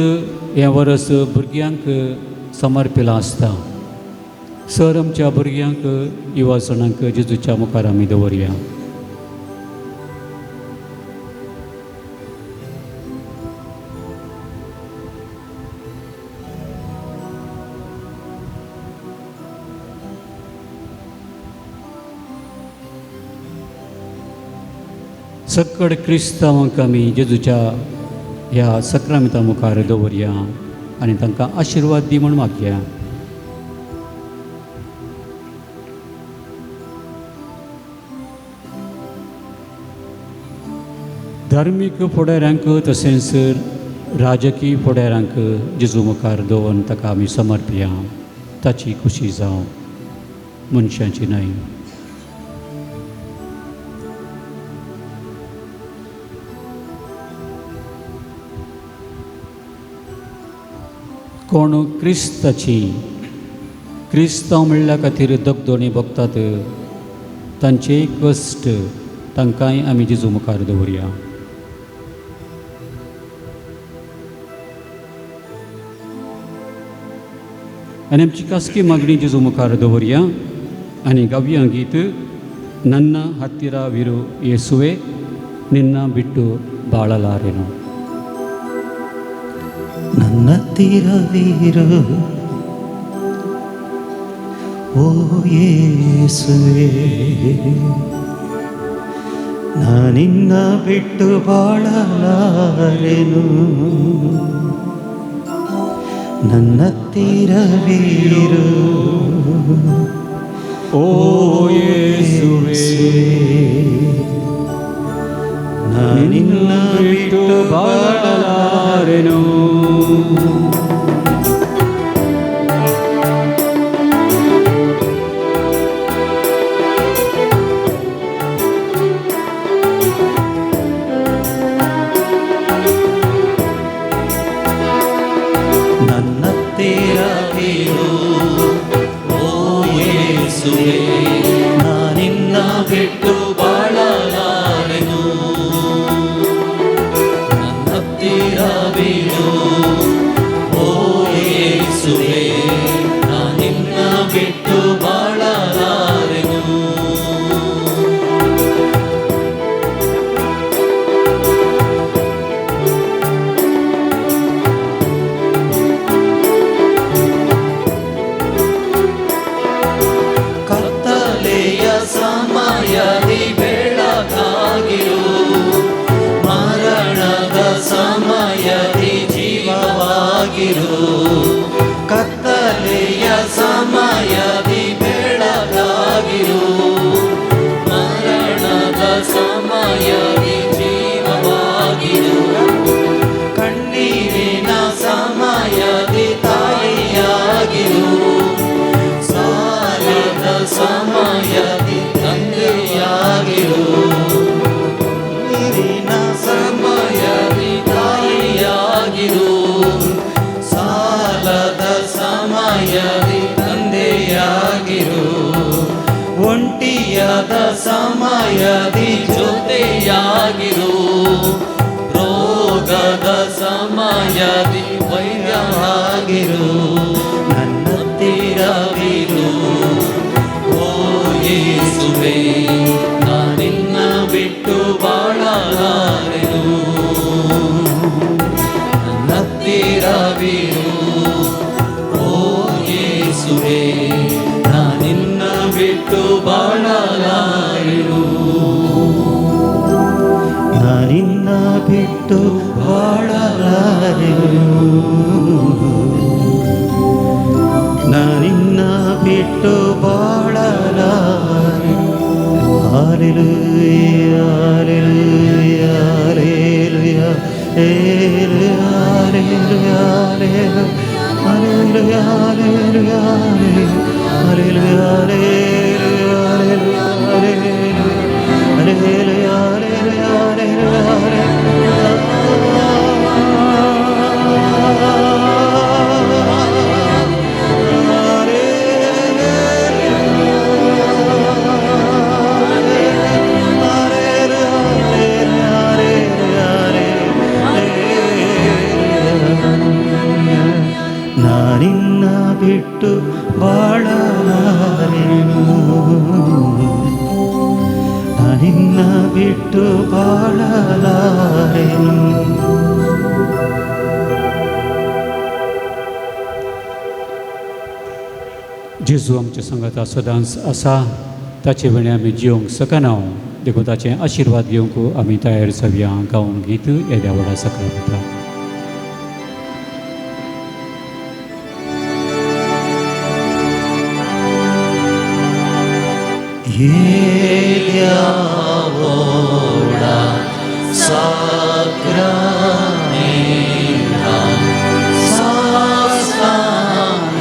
हें वर्स भुरग्यांक समर्पिलां आसता. सर आमच्या भुरग्यांक युवा जाणांक जेजूच्या मुखार आमी दवरया. सकड क्रिस्तांवांक आमी जेजूच्या ह्या सक्रामिता मुखार दवरया आनी तांकां आशिर्वाद दी म्हूण मागया. धार्मीक फुडाऱ्यांक तशेंच राजकीय फुडाऱ्यांक जेजू मुखार दवरून ताका आमी समर्पया. ताची खुशी जावं, मनशांची न्हय. कोण क्रिस्ताची क्रिस्तांव म्हणल्या खातीर दगदोणी भोगतात तांचे कश्ट तांकांय आमी जेजू मुखार दवरया. आनी आमची खासगी मागणी जेजू मुखार दवरया आनी गावया गीत नन्ना हत्तिरा विरू येसुवे निन्ना बिट्टू बाळलारेನು. ನನ್ನ ಹತ್ತಿರವಿರು ಓ ಯೇಸುವೇ, ನಾನಿನ್ನ ಬಿಟ್ಟು ಬಾಳಲಾರೆನು. ನನ್ನ ಹತ್ತಿರವಿರು ಓ ಯೇಸುವೇ, ನಾನಿನ್ನ ಬಿಟ್ಟು ಬಾಳಲಾರೆನು. ನನ್ನ ಹತ್ತಿರವಿರು ಓ ಯೇಸುವೇ, ನಾನಿನ್ನ ಬಿಟ್ಟು ಬಾಳಲಾರೆನು. ನನ್ನ ಹತ್ತಿರವಿರು ಓ ಯೇಸುವೇ, ನಾನಿನ್ನ ಬಿಟ್ಟು ಬಾಳಲಾರೆನು. ಕತ್ತಲೆಯ ಸಮಯದಿ ಬೆಳಕಾಗಿರು, ಮರಣದ ಸಮಯದಿ ಜೀವವಾಗಿರು. ಕತ್ತಲೆಯ ಸಮಯದಿ ಬೆಳಕಾಗಿರು, ಮರಣದ ಸಮಯದಿ ಜೀವವಾಗಿರು. ಕಣ್ಣೀರಿನ ಸಮಯದಿ ತಾಯಿಯಾಗಿರು, ಸಾಲದ ಸಮಯದಿ ತಂದೆಯಾಗಿರು. ನೀರಿನ ಸಮಯದಿ ತಾಯಿಯಾಗಿರು, ಸಾಲದ ಸಮಯದಿ ತಂದೆಯಾಗಿರು. ಒಂಟಿಯಾದ ಸಮಯದಿ ಜೊತೆಯಾಗಿರು, ರೋಗದ ಸಮಯದಿ ವೈದ್ಯನಾಗಿರು. ನನ್ನ ಹತ್ತಿರವಿರು ಓ ಯೇಸುವೇ, ನಾನಿನ್ನ ಬಿಟ್ಟು ಬಾಳಲಾರೆನು. ನನ್ನ ಹತ್ತಿರವಿರು ಓ ಯೇಸುವೇ, ನಾನಿನ್ನ ಬಿಟ್ಟು ಬಾಳಲಾರೆನು. ನಾನಿನ್ನ ಬಿಟ್ಟು ಬಾಳಲಾರೆನು. ನಾನಿನ್ನ ಬಿಟ್ಟು ಬಾಳಲಾರೆ. Alleluia, alleluia, alleluia, alleluia, alleluia, alleluia, alleluia, alleluia, alleluia, alleluia, alleluia, ನಾನಿನ್ನ ಬಿಟ್ಟು ಬಾಳಲಾರೆನು, ನಾನಿನ್ನ ಬಿಟ್ಟು ಬಾಳಲಾರೆನು. जेजू आमच्या संगाता सदांच आसा, ताचे विणे आमी जिवंक शकना. देखून ताचे आशिर्वाद घेवंक आमी तयार जावया. गावन गीत येद्या व्हडा साक्रामेंताक. येद्या व्हडा साक्रामेंता साष्टांग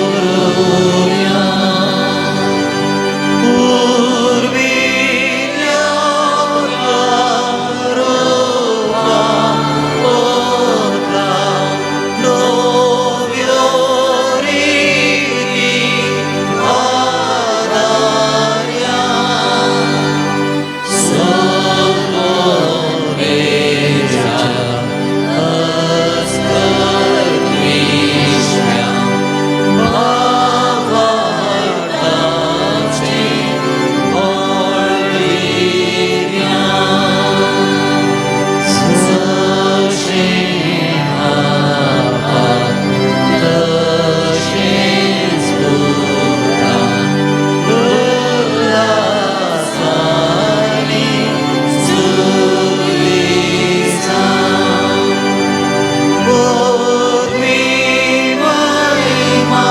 करुया, पुर्विल्ल्या रुपा ओता नव्यो रिती आदार्या, सोपोरेच्या अस्कर्विश्व्या भावार्थाची बळदिव्या, जशें आपात तशेंच पुता उल्हासांनी सुदिसा, पदवी महिमा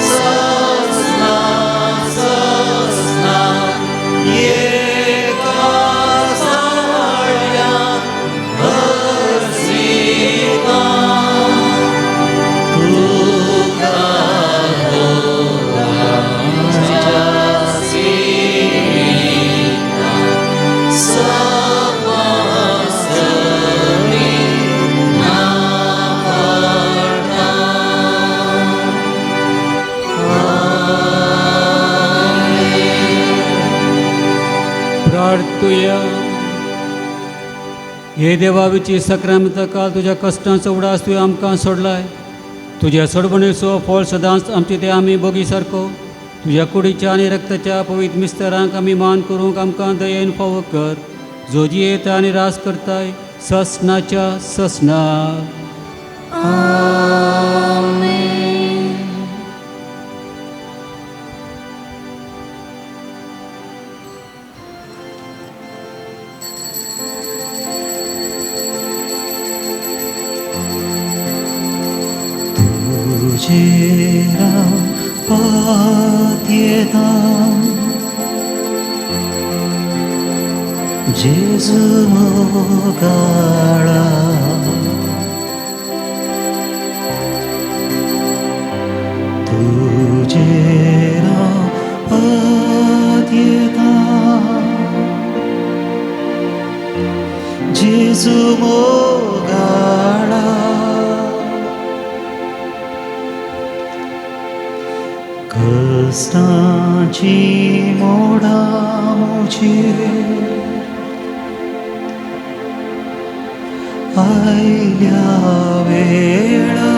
सस्ना सस्ना एका साळ्या भरसिता, तुका भोगाच्या सेविता समस्तमी नापडता. प्रार्थुया. हे देवाची साक्रामेंता काल तुज्या कश्टांचो उडास तुवें आमकां सोडलाय. तुज्या सोडवणेचो फळ सदांच आमचे ते आमी बोगी सारको तुज्या कुडीच्या आनी रक्ताच्या पवित्र मिस्तरांक आमी मान करूंक आमकां दयेन फावो कर, जो जियेता आनी रास करताय ससनाच्या ससना. आमेन. तुझे हांव पातयेता, जेजू मोगाळा, तुझे हांव पातयेता, जेजू मोगाळा. कश्टांची मोडां म्हजेर आयल्या वेळा,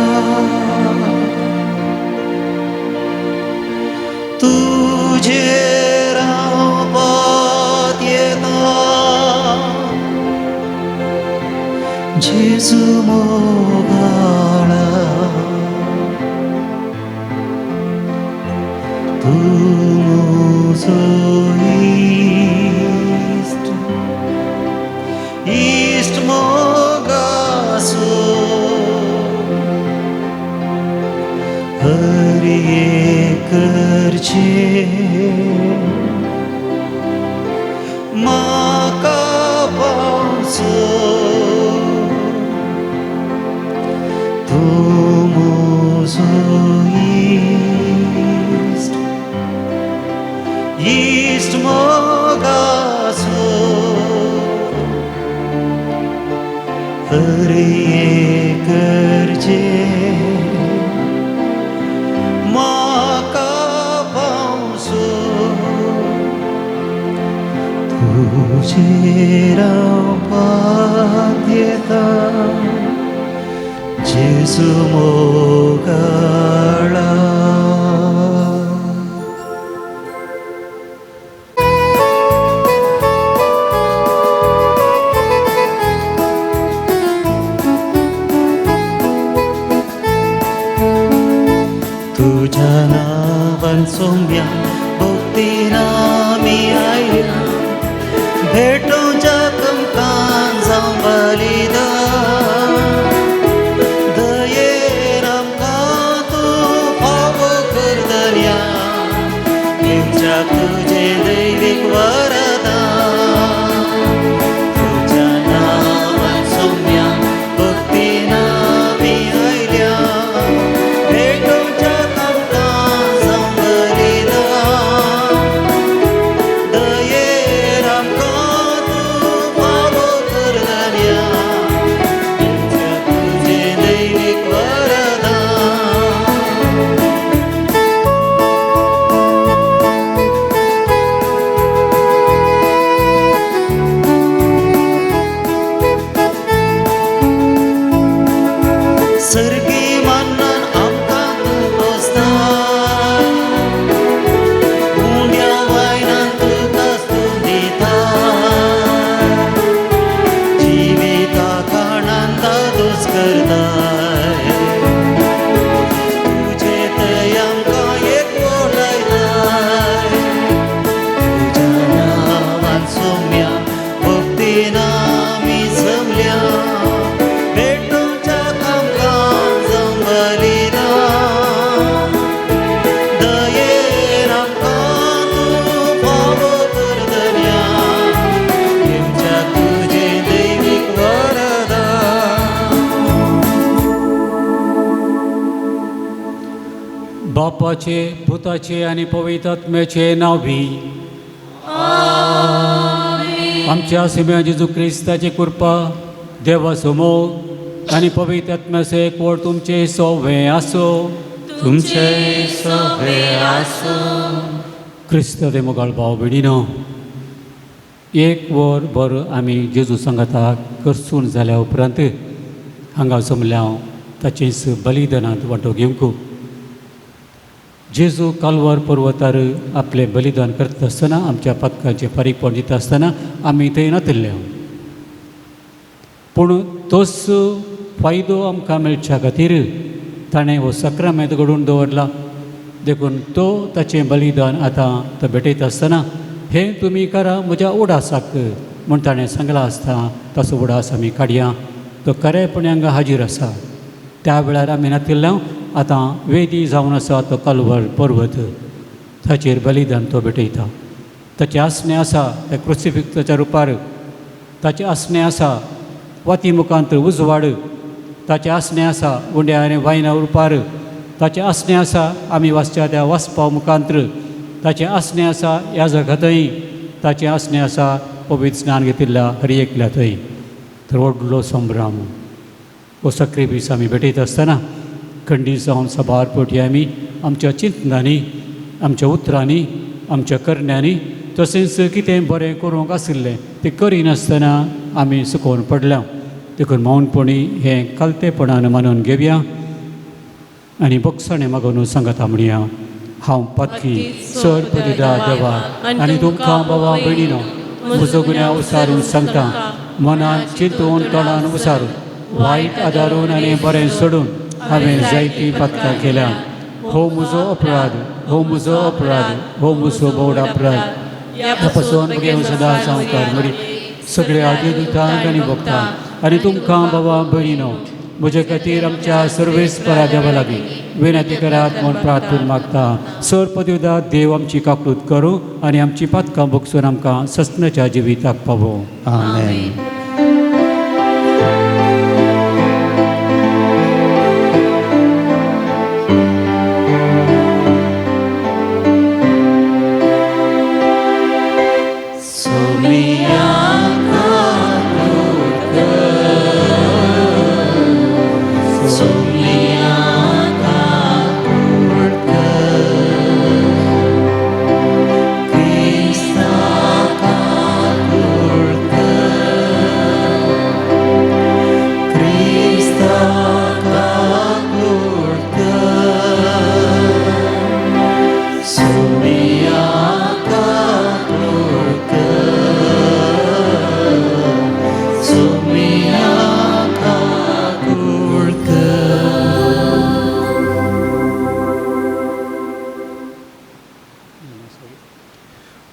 तुजेर हांव पातयेता, जेजू मोगाळा, तूं म्हजो इश्ट, इश्ट मोगाचो, हर एक करचें म्हाका पावचो तूं म्हजो इश्ट इश्ट मोगाचो हर एक करचें म्हाका पावचो तुजेर हांव पातयेता जेजू मोगाळा. तुज्या नांवान सोम्या भक्तीन आमी आयल्या भेटोवच्या तुमकां जावं बलिदान दयेन आमकां तूं फावो कर दर्या घेवच्या तुजें दैवीक वरदान तुज्या नांवान सोम्या भक्तीन आमी आयल्या भेटोवच्या तुमकां जावं बलिदान दयेन आमकां तूं फावो कर दर्या घेवच्या तुजें दैवीक वरदान. सर्गी मानान आमकां तूं पोसता उण्या वायनान तुका स्तूत दिता जिविता खाणान दादोस करताय तुजे थंय आमकां एकवटायताय तुज्या नांवान सोम्या भक्तीन आमी जमल्या भेटोवच्या आमकां जावं बलिदान दयेन आमकां तूं फावो कर दर्या घेवच्या तुजें दैवीक वरदान. बापाचे पुताचे आनी पवित्र आत्म्याचे नांवी आमच्या सिम्या जेजू क्रिस्ताची कृपा देवाचो मोग आनी पवित्र आत्म्याचो एकवट तुमचे सोवे आसो. तुमचे सवे आसूं. क्रिस्त ते मोगाळ भाव भयणीनो, एक वर भर आमी जेजू सांगाताक करसून जाल्या उपरांत हांगा जमल्या हांव ताचेच बलिदानांत वांटो घेवंक. जेजू कालवार पर्वतार आपलें बलिदान करता आसतना आमच्या पातकांचें फारीकपण दिता आसतना आमी थंय नातिल्ले. पूण तोच फायदो आमकां मेळच्या खातीर ताणें हो सक्रामेंत घडोवन दवरला. देखून तो ताचें बलिदान आतां तो भेटयता आसतना हें तुमी करा म्हज्या उडासाक म्हूण ताणें सांगलां आसता ताचो उडास आमी काडया. तो खरेपणी हांगा हाजीर आसा. त्या वेळार आमी नातिल्ल्या आतां वेदी जावन आसा तो कालवर पर्वत ताचेर बलिदान तो भेटयता. ताचें आसणें आसा त्या क्रुसिफिक्साच्या रुपार, ताचें आसणें आसा वाती मुखांत उजवाड, ताचें आसणें आसा उंड्या आनी वायना रुपार, ताचें आसणें आसा आमी वाचच्या त्या वाचपा मुखांत, ताचें आसणें आसा ह्या जगांतय, ताचें आसणें आसा पवित्र स्नान घेतिल्ल्या हर एकल्या थंय. तर व्हडलो संभ्रम हो सक्रिफीस आमी भेटयता आसतना खंडीत जावन साबार पटी आमी आमच्या चिंतनांनी, आमच्या उतरांनी, आमच्या करण्यांनी तशेंच कितें बरें करूंक आशिल्लें तें करिनासतना आमी सुकोवन पडल्या. देखून मौनपणी हें कालतेपणान मानून घेवया आनी बोगसणें मागून सांगता म्हणया. हांव पातकी चड पदिदा देवा आनी तुमकां बाबा भयणीनो म्हजो गुन्यांव उसारून सांगता. मनान चिंतून तोंडान उसारून वायट आदारून आनी बरें सोडून हांवें जायतीं पातकां केल्या. हो म्हजो अपराध, हो म्हजो अपराध, हो म्हजो भोवड अपराध. ह्या पासून घेवन सदां संवसार मरी सगळ्या देवदूतांक आनी भक्तांक आनी तुमकां बाबा भयणीनो म्हजे खातीर आमच्या सर्वेस्परा देवा लागीं विनंती करात म्हूण प्रार्थून मागता. सर पदवीदा देव आमची काकूत करूं आनी आमची पातकां भोगसून आमकां सस्नाच्या जिविताक पावोवं. आमेन.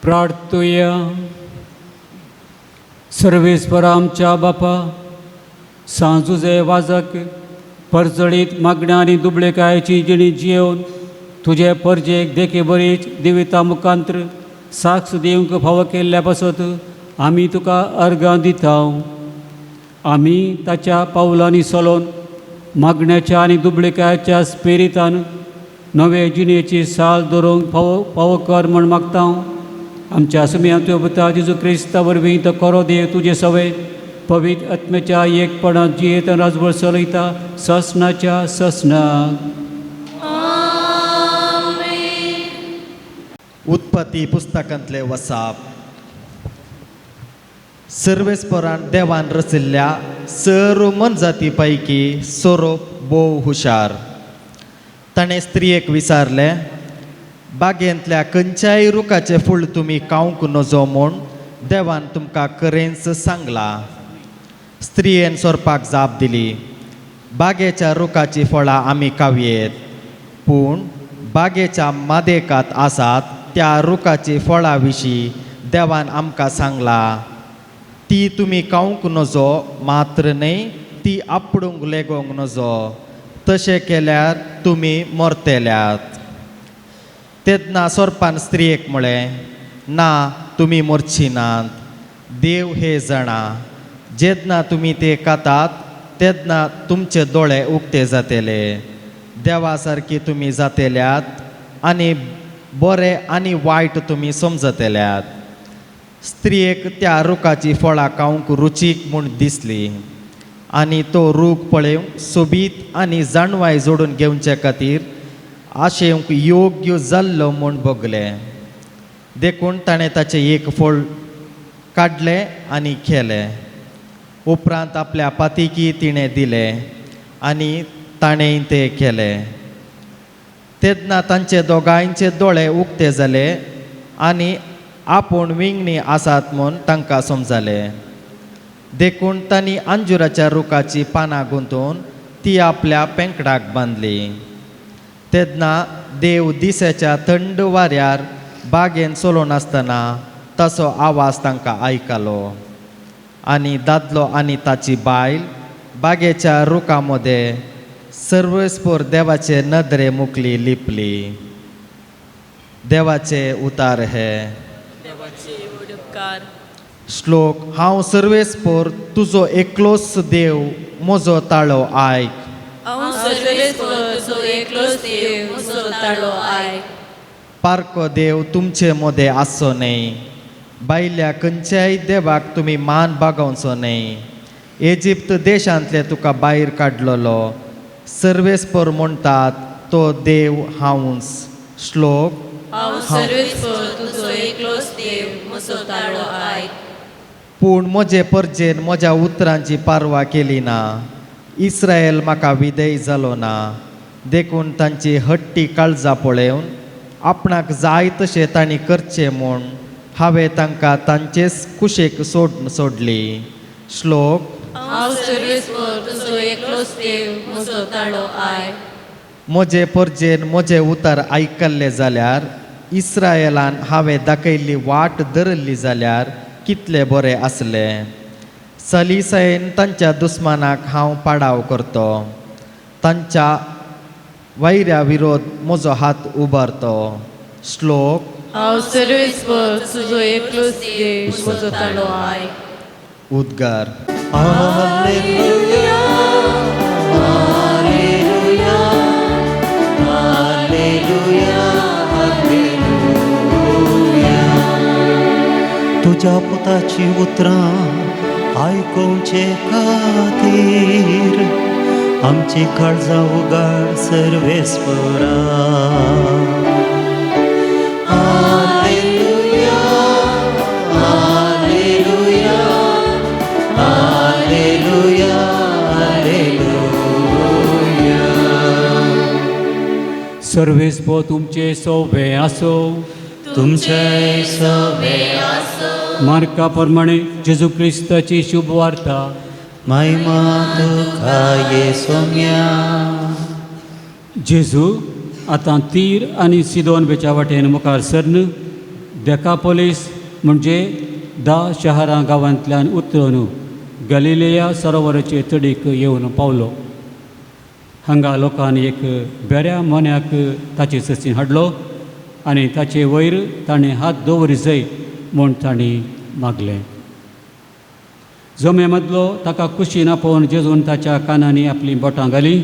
प्रार्थुया. सर्वेस्परा आमच्या बापा, सांजुजे वाजक परजळीत मागण्या आनी दुबळेकायेची जिणी जियेवन तुजे परजेक देखी बरीच दिविता मुखांत्र साक्ष दिवंक फावो केल्ल्या पासत आमी तुका अर्गां दिता. आमी ताच्या पावलांनी चलोवन मागण्याच्या आनी दुबळेकायेच्या स्पिरितान नवे जिणेची साल दवरूंक फावो फावो कर म्हूण मागता. आमच्या सुमयांत पुता जेजू क्रिस्ता वरवीं तो करो देव तुजे सवे पवित्र आत्म्याच्या एकपणांत जियेत राजवळ चलयता ससनाच्या ससनाक. उत्पत्ती पुस्तकांतले वसाप. सर्वेस्परान देवान रचिल्ल्या सर्व मनजाती पैकी सोरोप भोव हुशार. ताणें स्त्रियेक विचारलें, बागेंतल्या खंयच्याय रुखाचें फूल तुमी खावंक नजो म्हूण देवान तुमकां खरेंच सांगलां. स्त्रियेन सोरपाक जाप दिली, बागेच्या रुखाचीं फळां आमी खावयेत, पूण बागेच्या मादेकांत आसात त्या रुखाची फळां विशीं देवान आमकां सांगलां, ती तुमी खावंक नजो मात्र न्हय, ती आपडूंक लेगोंक नजो, तशें केल्यार तुमी मरतल्यात. तेन्ना सोरपान स्त्रियेक म्हळें, ना, तुमी मरची नात. देव हे जाणा, जेन्ना तुमी ते खातात तेन्ना तुमचे दोळे उक्ते जातले, देवा सारकी तुमी जातल्यात आनी बरें आनी वायट तुमी समजतल्यात. स्त्रियेक त्या रुखाची फळां खावंक रुचीक म्हूण दिसली आनी तो रूख पळोवंक सोबीत आनी जाणवाय जोडून घेवचे खातीर आशेवंक योग्य जाल्लो म्हूण भोगलें. देखून ताणें ताचें एक फळ काडलें आनी खेलें. उपरांत आपल्या पातीकी तिणें दिलें आनी ताणें तें केलें. तेन्ना तांचे दोगांयचे दोळे उक्ते जाले आनी आपूण विंगणी आसात म्हूण तांकां समजलें. देखून तांणी अंजुराच्या रुखाची पानां गुंतून ती आपल्या पेंकडाक बांदली. तेन्ना देव दिसाच्या थंड वाऱ्यार बागेन चलोवन आसतना ताचो आवाज तांकां आयकलो आनी दादलो आनी ताची बायल बागेच्या रुखा मदें सर्वेस्पर देवाचे नदरे मुखली लिपली. देवाचे उतार हे. देवाचे उपकार. श्लोक. हांव सर्वेस्पर तुजो एकलोच देव, म्हजो ताळो आयक. हांव सर्वेस्पर तुजो एकलोच देव, म्हजो ताळो आयक. पारको देव तुमचे मदें आसचो न्हय, भायल्या खंयच्याय देवाक तुमी मान बागोवचो न्हय. इजिप्त देशांतले तुका भायर काडलेलो सर्वेस्पर म्हणटात तो देव हांवूच. श्लोक. हांव सर्वेस्पर तुजो एकलोच देव, म्हजो ताळो आयक. पूण म्हजे परजेन म्हज्या उतरांची पारवा केली ना, इस्रायल म्हाका विधेय जालो ना. देखून तांची हट्टी काळजां पळोवन आपणाक जाय तशें तांणी करचें म्हूण हांवें तांकां तांचेच कुशेक सोडली. श्लोक. हांव सर्वेस्पर तुजो एकलोच देव, म्हजो ताळो आयक. म्हजे परजेन म्हजें उतर आयकल्लें जाल्यार, इस्रायलान हांवें दाखयल्ली वाट धरिल्ली जाल्यार कितलें बरें आसलें. सलीसयेन तांच्या दुस्मानाक हांव पाडाव करतो, तांच्या वैऱ्या विरोध म्हजो हात उबारतो. श्लोक. हांव सर्वेस्पर तुजो एकलोच देव म्हजो ताळो आयक. उद्गार. Hallelujah, hallelujah, hallelujah, hallelujah. तुज्या पुताची उतरां आयकुचे खातीर आमची काळजां उगाड सर्वेस्परा. Hallelujah, hallelujah, hallelujah, hallelujah. सर्वेस्पर तुमचे सोबे आसो. तुमचे सवे. मार्का प्रमाणे जेजू क्रिस्ताची शुभ वार्ता. महिमा तुका ये सोम्या. जेजू आतां तीर आनी सिदोन बेच्या वाटेन मुखार सरन देकापोलीस म्हणजे धा शहरां गांवांतल्यान उतरून गलिलेया सरोवराचे तडीक येवन पावलो. हांगा लोकांनी एक बेऱ्या मोन्याक ताचे ससीन हाडलो आनी ताचे वयर ताणें हात दवर जाय म्हूण तांणी मागलें. जमे मदलो ताका कुशीन आपोवन जेजून ताच्या कानांनी आपलीं बोटां घालीं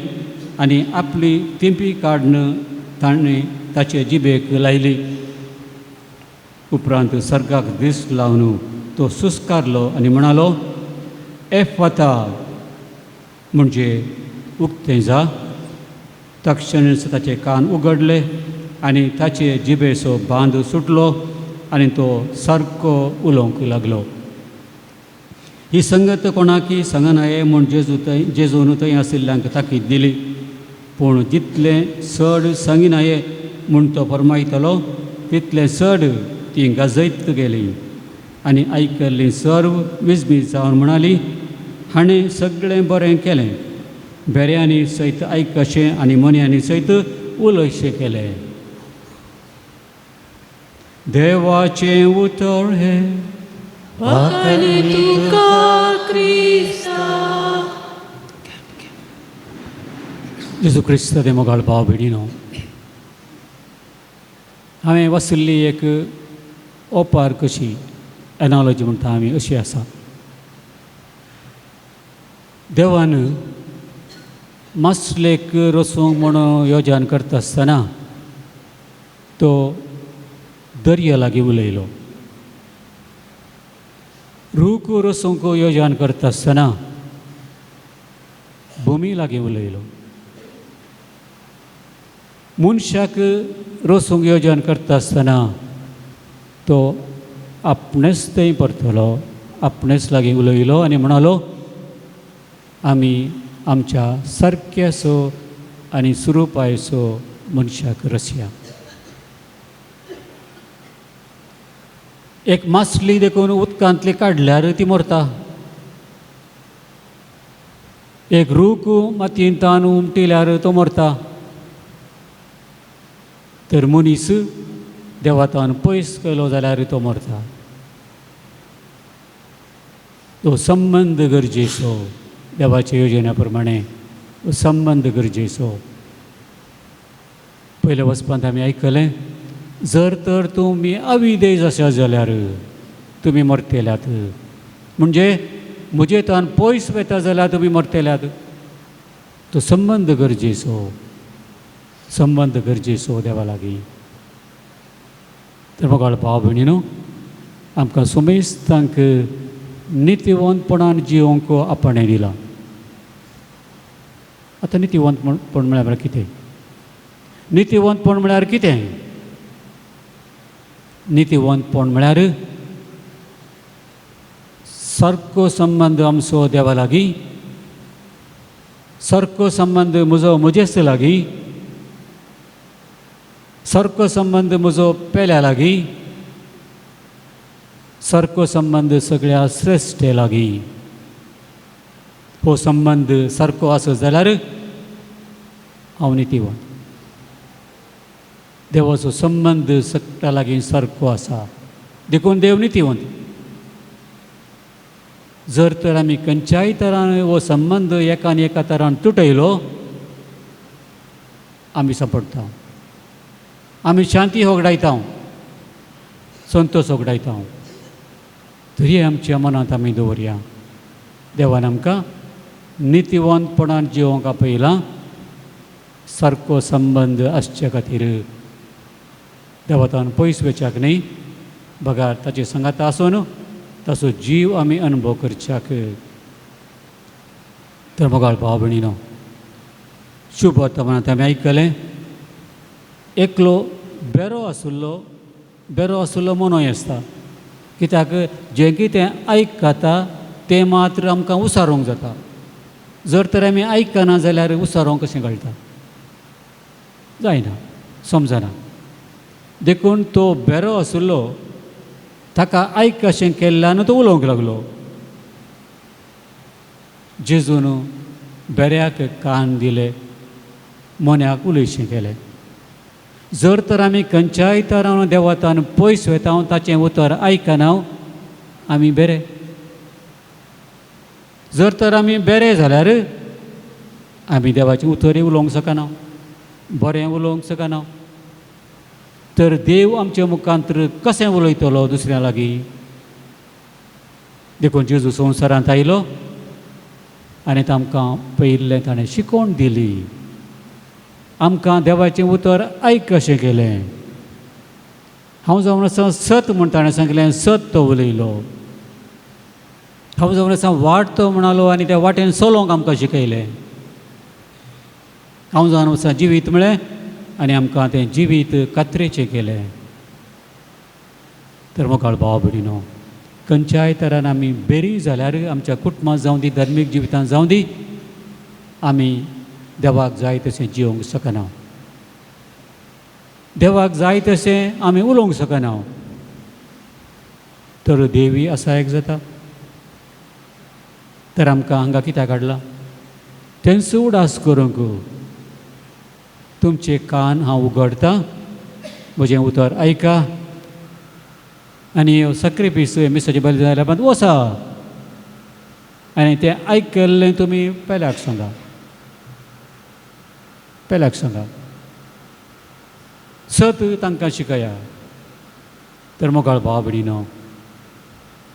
आनी आपली तिंपी काडून ताणें ताचे जिबेक लायली. उपरांत सर्गाक दीस लावन तो सुस्कारलो आनी म्हणालो, एफता, म्हणजे उक्तें जा. तक्षणच ताचे कान उगडले आनी ताचे जिबेचो बांद सुटलो आनी तो सारको उलोवंक लागलो. ही संगत कोणाकी सांगनाये म्हूण जेजू थंय जेजून थंय आशिल्ल्यांक ताकीद दिली. पूण जितलें चड सांगिनाये म्हूण तो फरमायतलो तितलें चड ती गाजयत गेली आनी आयकल्लीं सर्व विजमीत जावन म्हणाली, हाणें सगळें बरें केलें, बेऱ्यांनी सयत आयकशें आनी मोन्यांनी सयत उलयशें केलें. देवाचें उतर हें. वाखाणी तुका क्रिस्ता. जेजू क्रिस्त दे मोगाळ भाव भयणीनो, हांवें वाचिल्ली एक ओपार कशी, एनालॉजी म्हणटा आमी, अशी आसा. देवान मासलेक रसूंक म्हूण योजन करता आसतना तो दर्या लागीं उलयलो. रूख रसूंक योजन करता आसतना भुमी लागीं उलयलो. मनशाक रसूंक योजन करता आसतना तो आपणेच थंय परतलो, आपणेच लागीं उलयलो आनी म्हणालो, आमी आमच्या सारक्यासो आनी सुरुपायसो मनशाक रसया. एक मासली देखून उदकांतली काडल्यार ती मरता. एक रूख मातयेंतान उमटिल्यार तो मरता. तर मनीस देवातान पयस केलो जाल्यार तो मरता. तो संबंद गरजेचो, देवाच्या योजने प्रमाणे संबंद गरजेचो. पयल्या वचपांत आमी आयकलें, जर तर तुमी अविदेज आसा जाल्यार तुमी मरतल्यात, म्हणजे म्हजे तान पयस वता जाल्यार तुमी मरतल्यात. तो संबंद गरजेचो, संबंद गरजेचो देवा लागीं. तर मोगाळ भाव भयणी न्हू, आमकां सुमेस्तांक नितिवंतपणान जिवंक आपणें दिलां. आतां नितिवंतपण म्हळ्यार कितें? नितिवंतपण म्हळ्यार कितें? नितिवंतपण म्हळ्यार सारको संबंद आमचो देवा लागीं, सारको संबंद म्हजो म्हजेच लागीं, सारको संबंद म्हजो पेल्या लागीं, सारको संबंद सगळ्या श्रेश्ठे लागीं. हो संबंद सारको आसत जाल्यार हांव नितिवंत. देवाचो संबंद सगळ्या लागीं सारको आसा देखून देव नितिवंत. जर तर आमी खंयच्याय तरान हो संबंद एकान एका तरान तुटयलो, आमी सांपडटा, आमी शांती होगडायता, संतोश होगडायता. तरी आमच्या मनांत आमी दवरया, देवान आमकां नितीवंतपणान जिवोवंक आपयलां, सारको संबंद आसचे खातीर. देवातान पयस वयच्याक न्ही, बगार ताचे सांगात आसून ताचो जीव आमी अनुभव करच्याक. तर मोगाळ भाव भयणीनो, शुभ वर्तमानांत आमी आयकलें, एकलो बेरो आशिल्लो, बेरो आशिल्लो मनोय आसता, कित्याक जें कितें आयकता तें मात्र आमकां उसारोंक जाता. जर तर आमी आयकना जाल्यार उसारोंक कशें कळटा? जायना, समजना. देखून तो बेरो आशिल्लो, ताका आयक अशें केल्ल्यान तो उलोवंक लागलो. जेजून बेऱ्याक कान दिले, मोन्याक उलयशें केलें. जर तर आमी खंयच्याय तरान देवातान पयस वता, ताचें उतर आयकना, आमी बेरे. जर तर आमी बेरे जाल्यार आमी देवाचें उतरूय उलोवंक शकना, बरें उलोवंक शकना. तर देव आमच्या मुखांत कशें उलयतलो दुसऱ्या लागीं? देखून जेजू संवसारांत आयलो आनी तांकां पयिल्लें ताणें शिकोवन दिली, आमकां देवाचें उतर आयक अशें केलें. हांव जावन आसा सत म्हूण ताणें सांगलें, सत तो उलयलो. हांव जावन आसा वाट तो म्हणालो आनी त्या वाटेन चलोवंक आमकां शिकयलें. हांव जावन आसा जिवीत म्हळें आनी आमकां तें जिवीत कात्रेचें केलें. तर मोगाळ भाव भयणीनो, खंयच्याय तरान आमी बेरी जाल्यार आमच्या कुटुंबांत जावं दी, धार्मीक जिवितांत जावं दी, आमी देवाक जाय तशें जिवंक शकना, देवाक जाय तशें आमी उलोवंक शकना. तर देवी आसा एक जाता. तर आमकां हांगा कित्याक हाडला? तेंचो उडास करूंक. तुमचे कान हांव उगडटा, म्हजें उतर आयका आनी सक्रिफीस मिसाचे बली जाल्यार उपरांत वसा आनी तें आयकल्लें तुमी पेल्याक सांगा, पेल्याक सांगा, सत तांकां शिकया. तर मोगाळ भाव भयणीनो,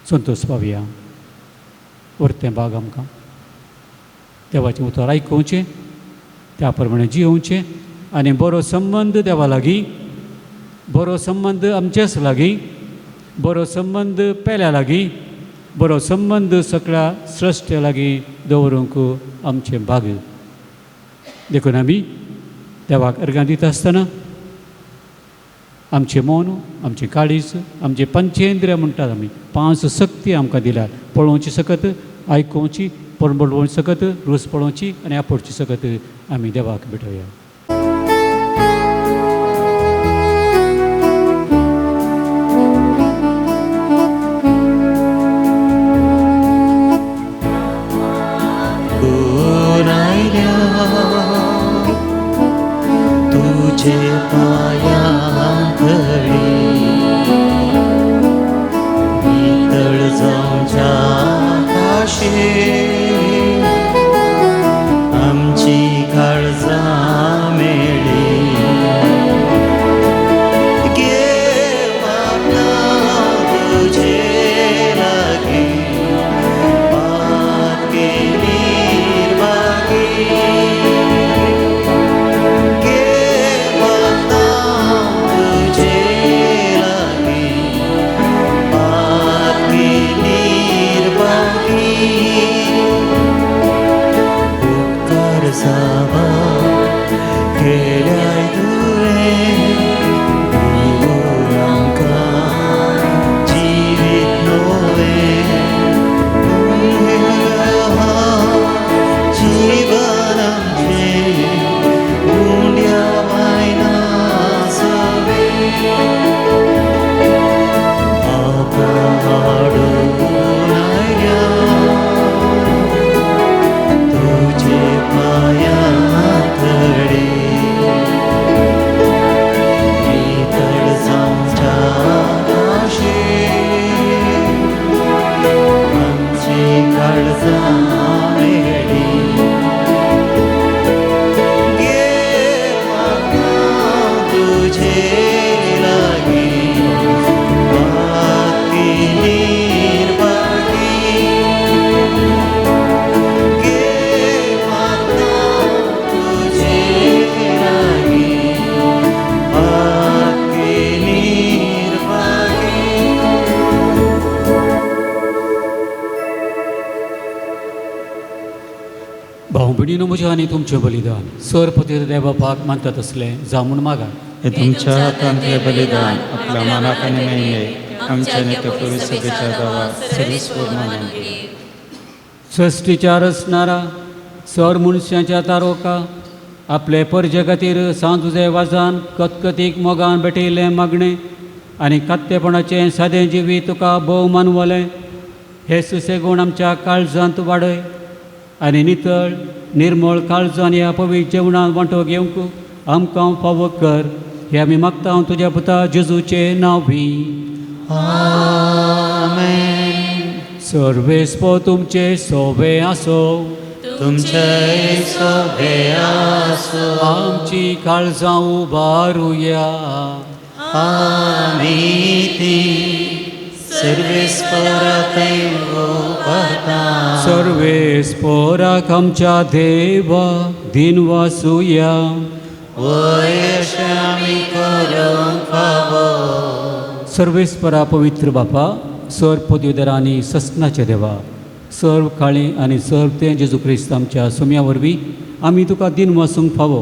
संतोश पावया. वरतें भाग आमकां देवाचें उतर आयकुचें, त्या प्रमाणे जियोवचें आनी बरो संबंद देवा लागीं, बरो संबंद आमचेच लागीं, बरो संबंद पेल्या लागीं, बरो संबंद सगळ्या सृश्टे लागीं दवरूंक आमचें भाग. देखून आमी देवाक अर्गां दिता आसतना आमचें मन, आमचें काळीज, आमचें पंचेंद्रियां म्हणटात आमी, पांच शक्ती आमकां दिल्यात. पळोवची शकत, आयकोवची, पळोवची शकत, रूच पळोवची आनी आपोवची शकत आमी देवाक भेटोवया. तुझे पायांतळी नितळ जावच्या काशे आमची काळजां मेळ्ळी. तुझे लागीं पातके निर्भागी, सावा केल्याय तुवें आमकां जिवीत नवें, जीवन आमचें उंड्या भायना सवें. आपाडून आयल्या तुझे पायांतळी नितळ जावच्या आशे आमची तुझे लागीं अति निर्भागी गे माता तुझे लागीं अति निर्भागी. भाव भयणीनो, म्हजें आनी तुमचें बलिदान सर पती देव बापाक मानतात असलें जावं म्हूण मागा. हे तुमच्या हातांतले बलिदान आपल्या मनाक आनी महिमे आमच्या नित्य पवित्र सभेच्या देवा सर्वेस्पर मानून घे. सृश्टीच्या रचणारा सर मनशाच्या तारोका, आपले परजे खातीर सांज तुजे वाजान कतकतीक मोगान भेटयलें मागणें आनी कात्तेपणाचें सादें जिवीत तुका भोव मानवलें, हे सुसेगूण आमच्या काळजांत वाडय आनी नितळ निर्मळ काळजान ह्या पवित्र जेवणान वांटो घेवंक आमकां फावो कर, हे आमी मागता तुज्या पुता जेजूचें नांव बी. आमेन. सर्वेस्पो तुमचे सोबे आसो. तुमचे सोबे आसो. आमची काळजां उबारुया. आमी ती सर्वेस्परा थंय उबारता. सर्वेस्पोराक आमच्या देवा दिन वासुया. वय अशें आमी करूंक फावो. सर्वेस्परा पवित्र बापा, सर पदवीधर आनी सस्नाचे देवा, सर्व काळी आनी सर्व तें जेजू क्रिस्त आमच्या सुम्या वरवीं आमी तुका दिन वासूंक फावो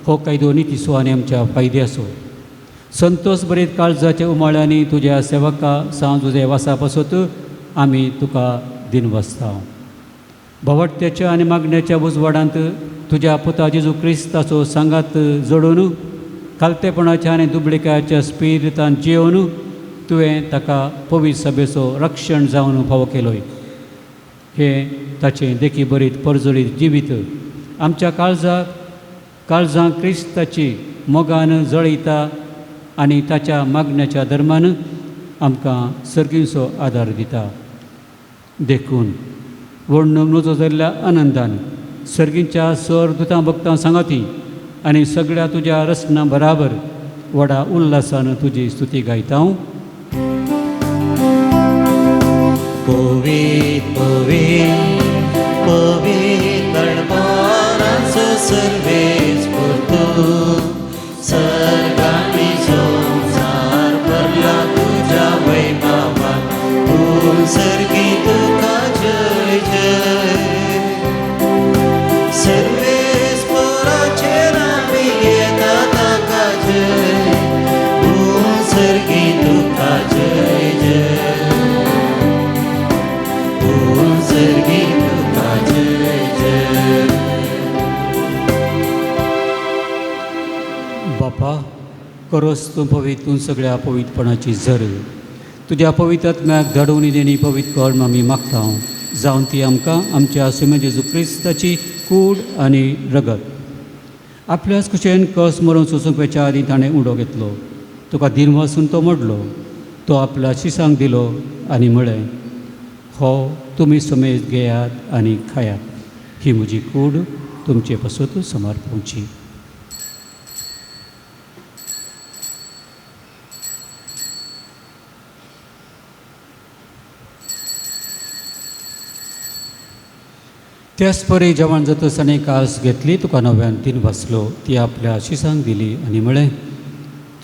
हो कायदो नितीसो आनी आमच्या फायद्याचो. संतोष बरीत काळजाच्या उमाळ्यांनी तुज्या सेवका सांज तुजे वासा पासत आमी तुका दिन वाचता. भवट्याच्या आनी मागण्याच्या उजवाडांत तुज्या पुता जेजू क्रिस्ताचो सांगात जोडून खालतेपणाच्या आनी दुबळिकाच्या स्पिरितान जियोवन तुवें ताका पवित्र सभेचो रक्षण जावन फावो केलोय. हें ताचें देखी बरीत परजळीत जिवीत आमच्या काळजाक काळजांक क्रिस्ताची मोगान जळयता आनी ताच्या मागण्याच्या धर्मान आमकां सर्गींचो आदार दिता. देखून वर्णूंक नजो जाल्ल्या आनंदान सर्गींच्या स्वर दुतां भक्तां सांगाती आनी सगळ्या तुज्या रचना बराबर व्हडा उल्हासान तुजी स्तुती गायता हांव. पवित पवित पवित्र बाराचो सर्वेस्पर तूं, सर्गांनी संवसार भरला तुज्या वैभवान, तूं सर्गी तुका जय जय. सर्वेस्पराचेर आमी येता ताका जय, तूं सर्गी तुका जय जय, तूं सर्गी तुका जय जय. बापा, करोस तूं पवित्र, तूं सगळ्या पवित्रपणाची झर, तुज्या पवित्र आत्म्याक धाडून देणी पवित्र कर्म आमी मागता जावन ती आमकां आमच्या सुम्या जेजू क्रिस्ताची कूड आनी रगत. आपल्याच कुशेन कस मरून सोसूंक वेच्या आदीं ताणें उडो घेतलो, तुका दिन वासून तो मोडलो, तो आपल्या शिसांक दिलो आनी म्हळें, हो तुमी समेज घेयात आनी खायात, ही म्हजी कूड तुमचे पासत समर्पणची. त्याच परी जेवण जातच ताणें कास घेतली, तुका नव्यान तीन बसलो, ती आपल्या शिसांक दिली आनी म्हळें,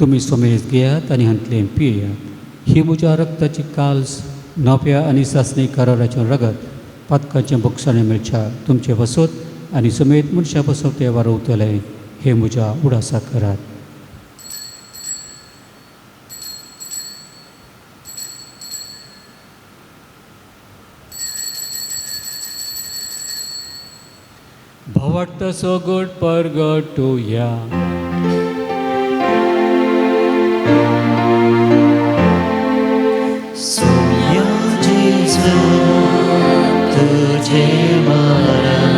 तुमी समेज घेयात आनी हांतलें पियात, ही म्हज्या रक्ताची काल्स नव्या आनी सासणी कराराचें रगत पातकाचें बोगसाणें मेळच्या तुमचे पासत आनी समेत मनशां पासत तें वारवतलें, हें म्हज्या उडासाक करात. भावार्थ सगट परगटुया. सोम्या जेजू तुझे मरण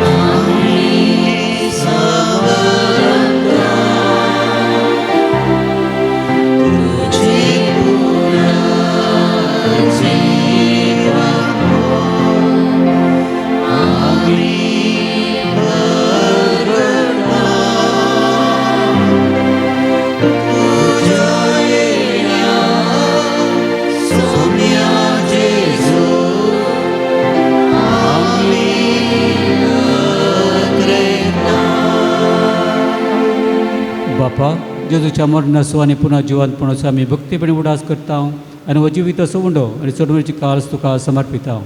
आमी सावरता, तुझे पुनर्जीवन आमी परगटा. जेजूच्या मरणाचो आनी पुनः जिवंतपणाचो आमी भक्तीपणी उडास करता आनी हो जिवीत असो उंडो आनी चडवणीची काळज तुका समर्पिता.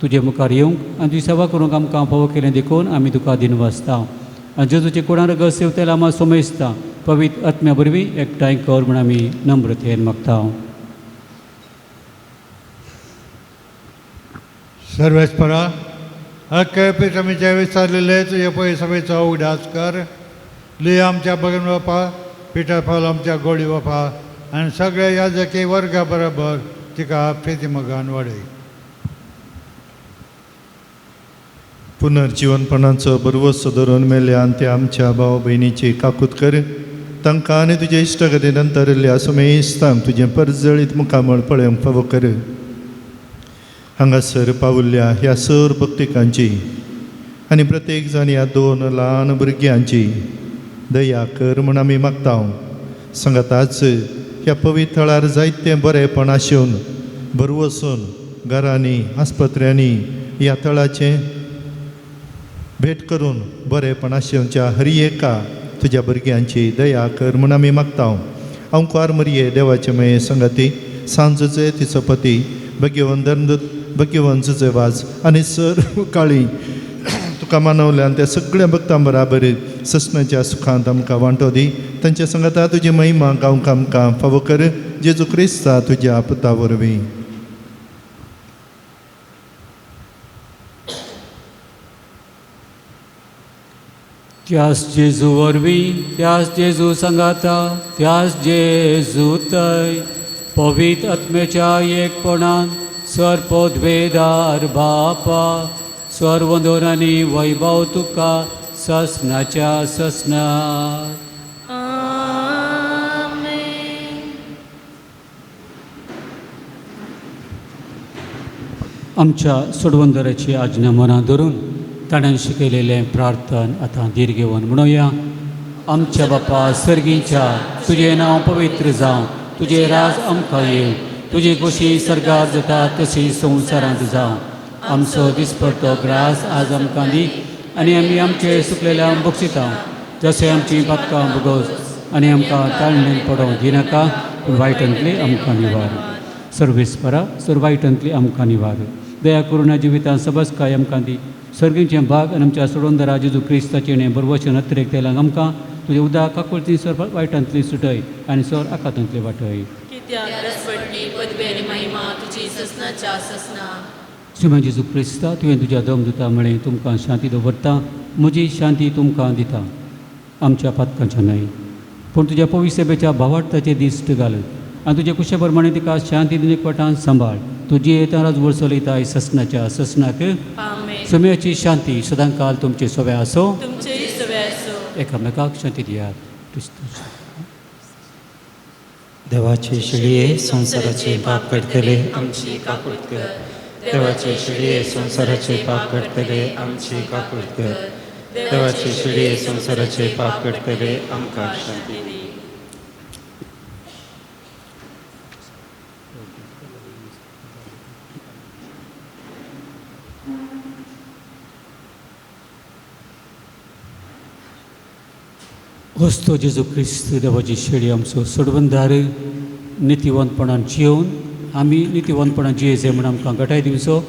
तुजे मुखार येवंक आनी तुजी सेवा करूंक आमकां फावो केलें देखून आमी तुका दिनवासता आनी जेजूचे कोणाक रगत सेवतेल आमा सोमेसता पवित्र आत्म्या वरवीं एकठांय कर म्हूण आमी नम्रतेन मागता. सर्वेस्परा हक्क आमी विचारलेले तुजे पळय सभेचो उगडास कर. लुया आमच्या बगन बापा, पिटर फाल आमच्या गोडी बापा आनी सगळ्या याजकी वर्गा बरोबर तिका प्रिती मगान वाडय. पुनर्जिवनपणाचो बरवसो धरून मेल्या आनी ते आमच्या भाव भयणीची काकूत कर. तांकां आनी तुजे इश्टागती नंतर सुमेस्तांक तुजें परजळीत मुखामळ पळोवंक फावो कर. हांगासर पावुल्ल्या ह्या सर भक्तिकांची आनी प्रत्येक जाण ह्या दोन ल्हान भुरग्यांची दया कर म्हूण आमी मागता. सांगाताच ह्या पवित्र थळार जायतें बरेंपण आशिवन भरवसून घरांनी आस्पत्र्यांनी ह्या थळाचें भेट करून बरेंपण आशिवच्या हर एका तुज्या भुरग्यांची दया कर म्हूण आमी मागता. अंकुआर मरये देवाचे मये संगाती सांजचे तिचो पती भग्यवन धर्मदूत भग्यवन जुजे वाज आनी सर काळी तुका मानवल्या आनी त्या सगळ्या भक्तां बराबर ससनाच्या सुखांत आमकां वांटो दी. तांच्या संगाता तुजी महिमा गावंक आमकां फावो कर. जेजू क्रिस्ता तुज्या पुता वरवीं. त्यास जेजू वरवीं, त्यास जेजू सांगाता, त्यास जेजू तय पवित्र आत्म्याच्या एकपणान सर पदवेदार बापा सर्व आनी वैभव तुका ससनाच्या ससना. आमच्या सोडवंदराची आज्ञा मनां धरून ताणें शिकयलेलें प्रार्थन आतां धीर घेवन म्हणुया. आमच्या बापा सर्गीच्या, तुजें नांव पवित्र जावं, तुजें राज आमकां येवं, तुजी खोशी सर्गार जाता तशी संवसारांत जावं. आमचो दिसपडतो ग्रास आज आमकां दी आनी आमी आमचे सुकलेल्या बक्षिता जशें आमची पातकां भोगोस आनी आमकां ताळणेन पडोवंक दिनाका, पूण वायटांतली आमकां निवार. सर्वेस्परा सर वायटांतली आमकां निवार. दया करुणा जिवितांत सबसकाय आमकां दी. सर्गीचें भाग आनी आमच्या सोडवंदरा जेजू क्रिस्ताचें बरवचन अतिरेक तेलांक आमकां तुजें उदक काकुळती सर वायटांतली सुटय आनी सर आकातांतली वाटय. श्रीमान जेजू क्रिस्ता, तुवें तुज्या दमदुता म्हळें तुमकां शांती दवरता, म्हजी शांती तुमकां दिता. आमच्या पातकांच्या न्हय पूण तुज्या पवित्र भावार्थाचे दिश्ट घाल आनी तुज्या कुशे प्रमाणे तिका शांती दिवन एकवटान सांबाळ. तुजी येता राजभर चलयता ससनाच्या ससनाक. सुम्याची शांती सदांकाल तुमचे सव्या आसो. एकामेकाक शांती दियात. देवाचे शिळये संवसाराचे पाप करतले आमची काकूत कर. देवाचे शिळये संवसाराचे पाप करतले आमची काकूत कर. देवाचे शिळये संवसाराचे पाप करतले आमकां शांती दी. हस्तो जेजू क्रिस्त देवाची शेळी आमचो सोडवंदार नितीवंतपणान जियोवन आमी नितीवंतपणान जियेचे म्हूण आमकां घटाय दिवचो.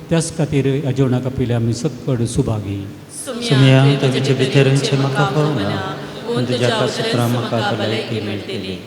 त्याच खातीर ह्या जेवणाक आपयले आमी सक्कड सुभागी. सुमया तुजे भितरचे म्हाका फावना, पूण तुज्या सुत्रां म्हाका भलायकी मेळटली.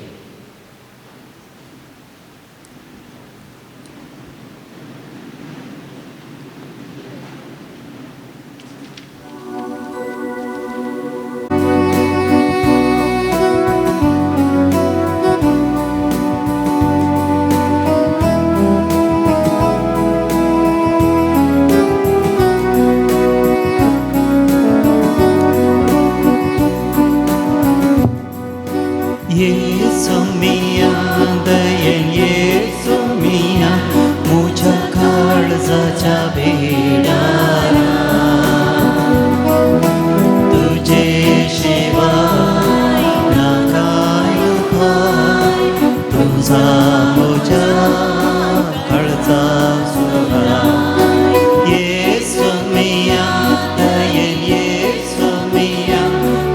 Yesu mia,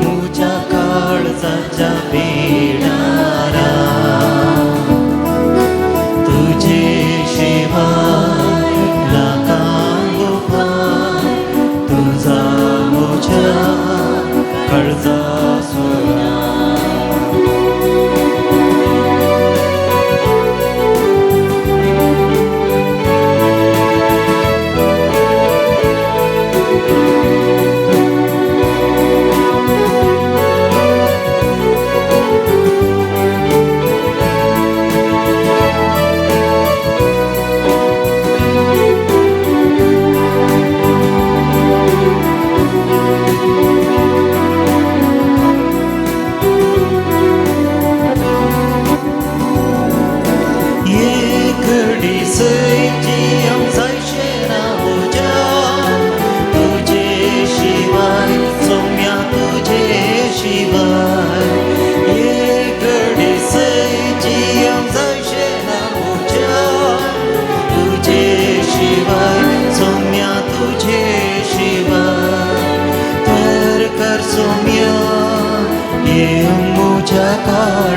mucha kalza cha beda.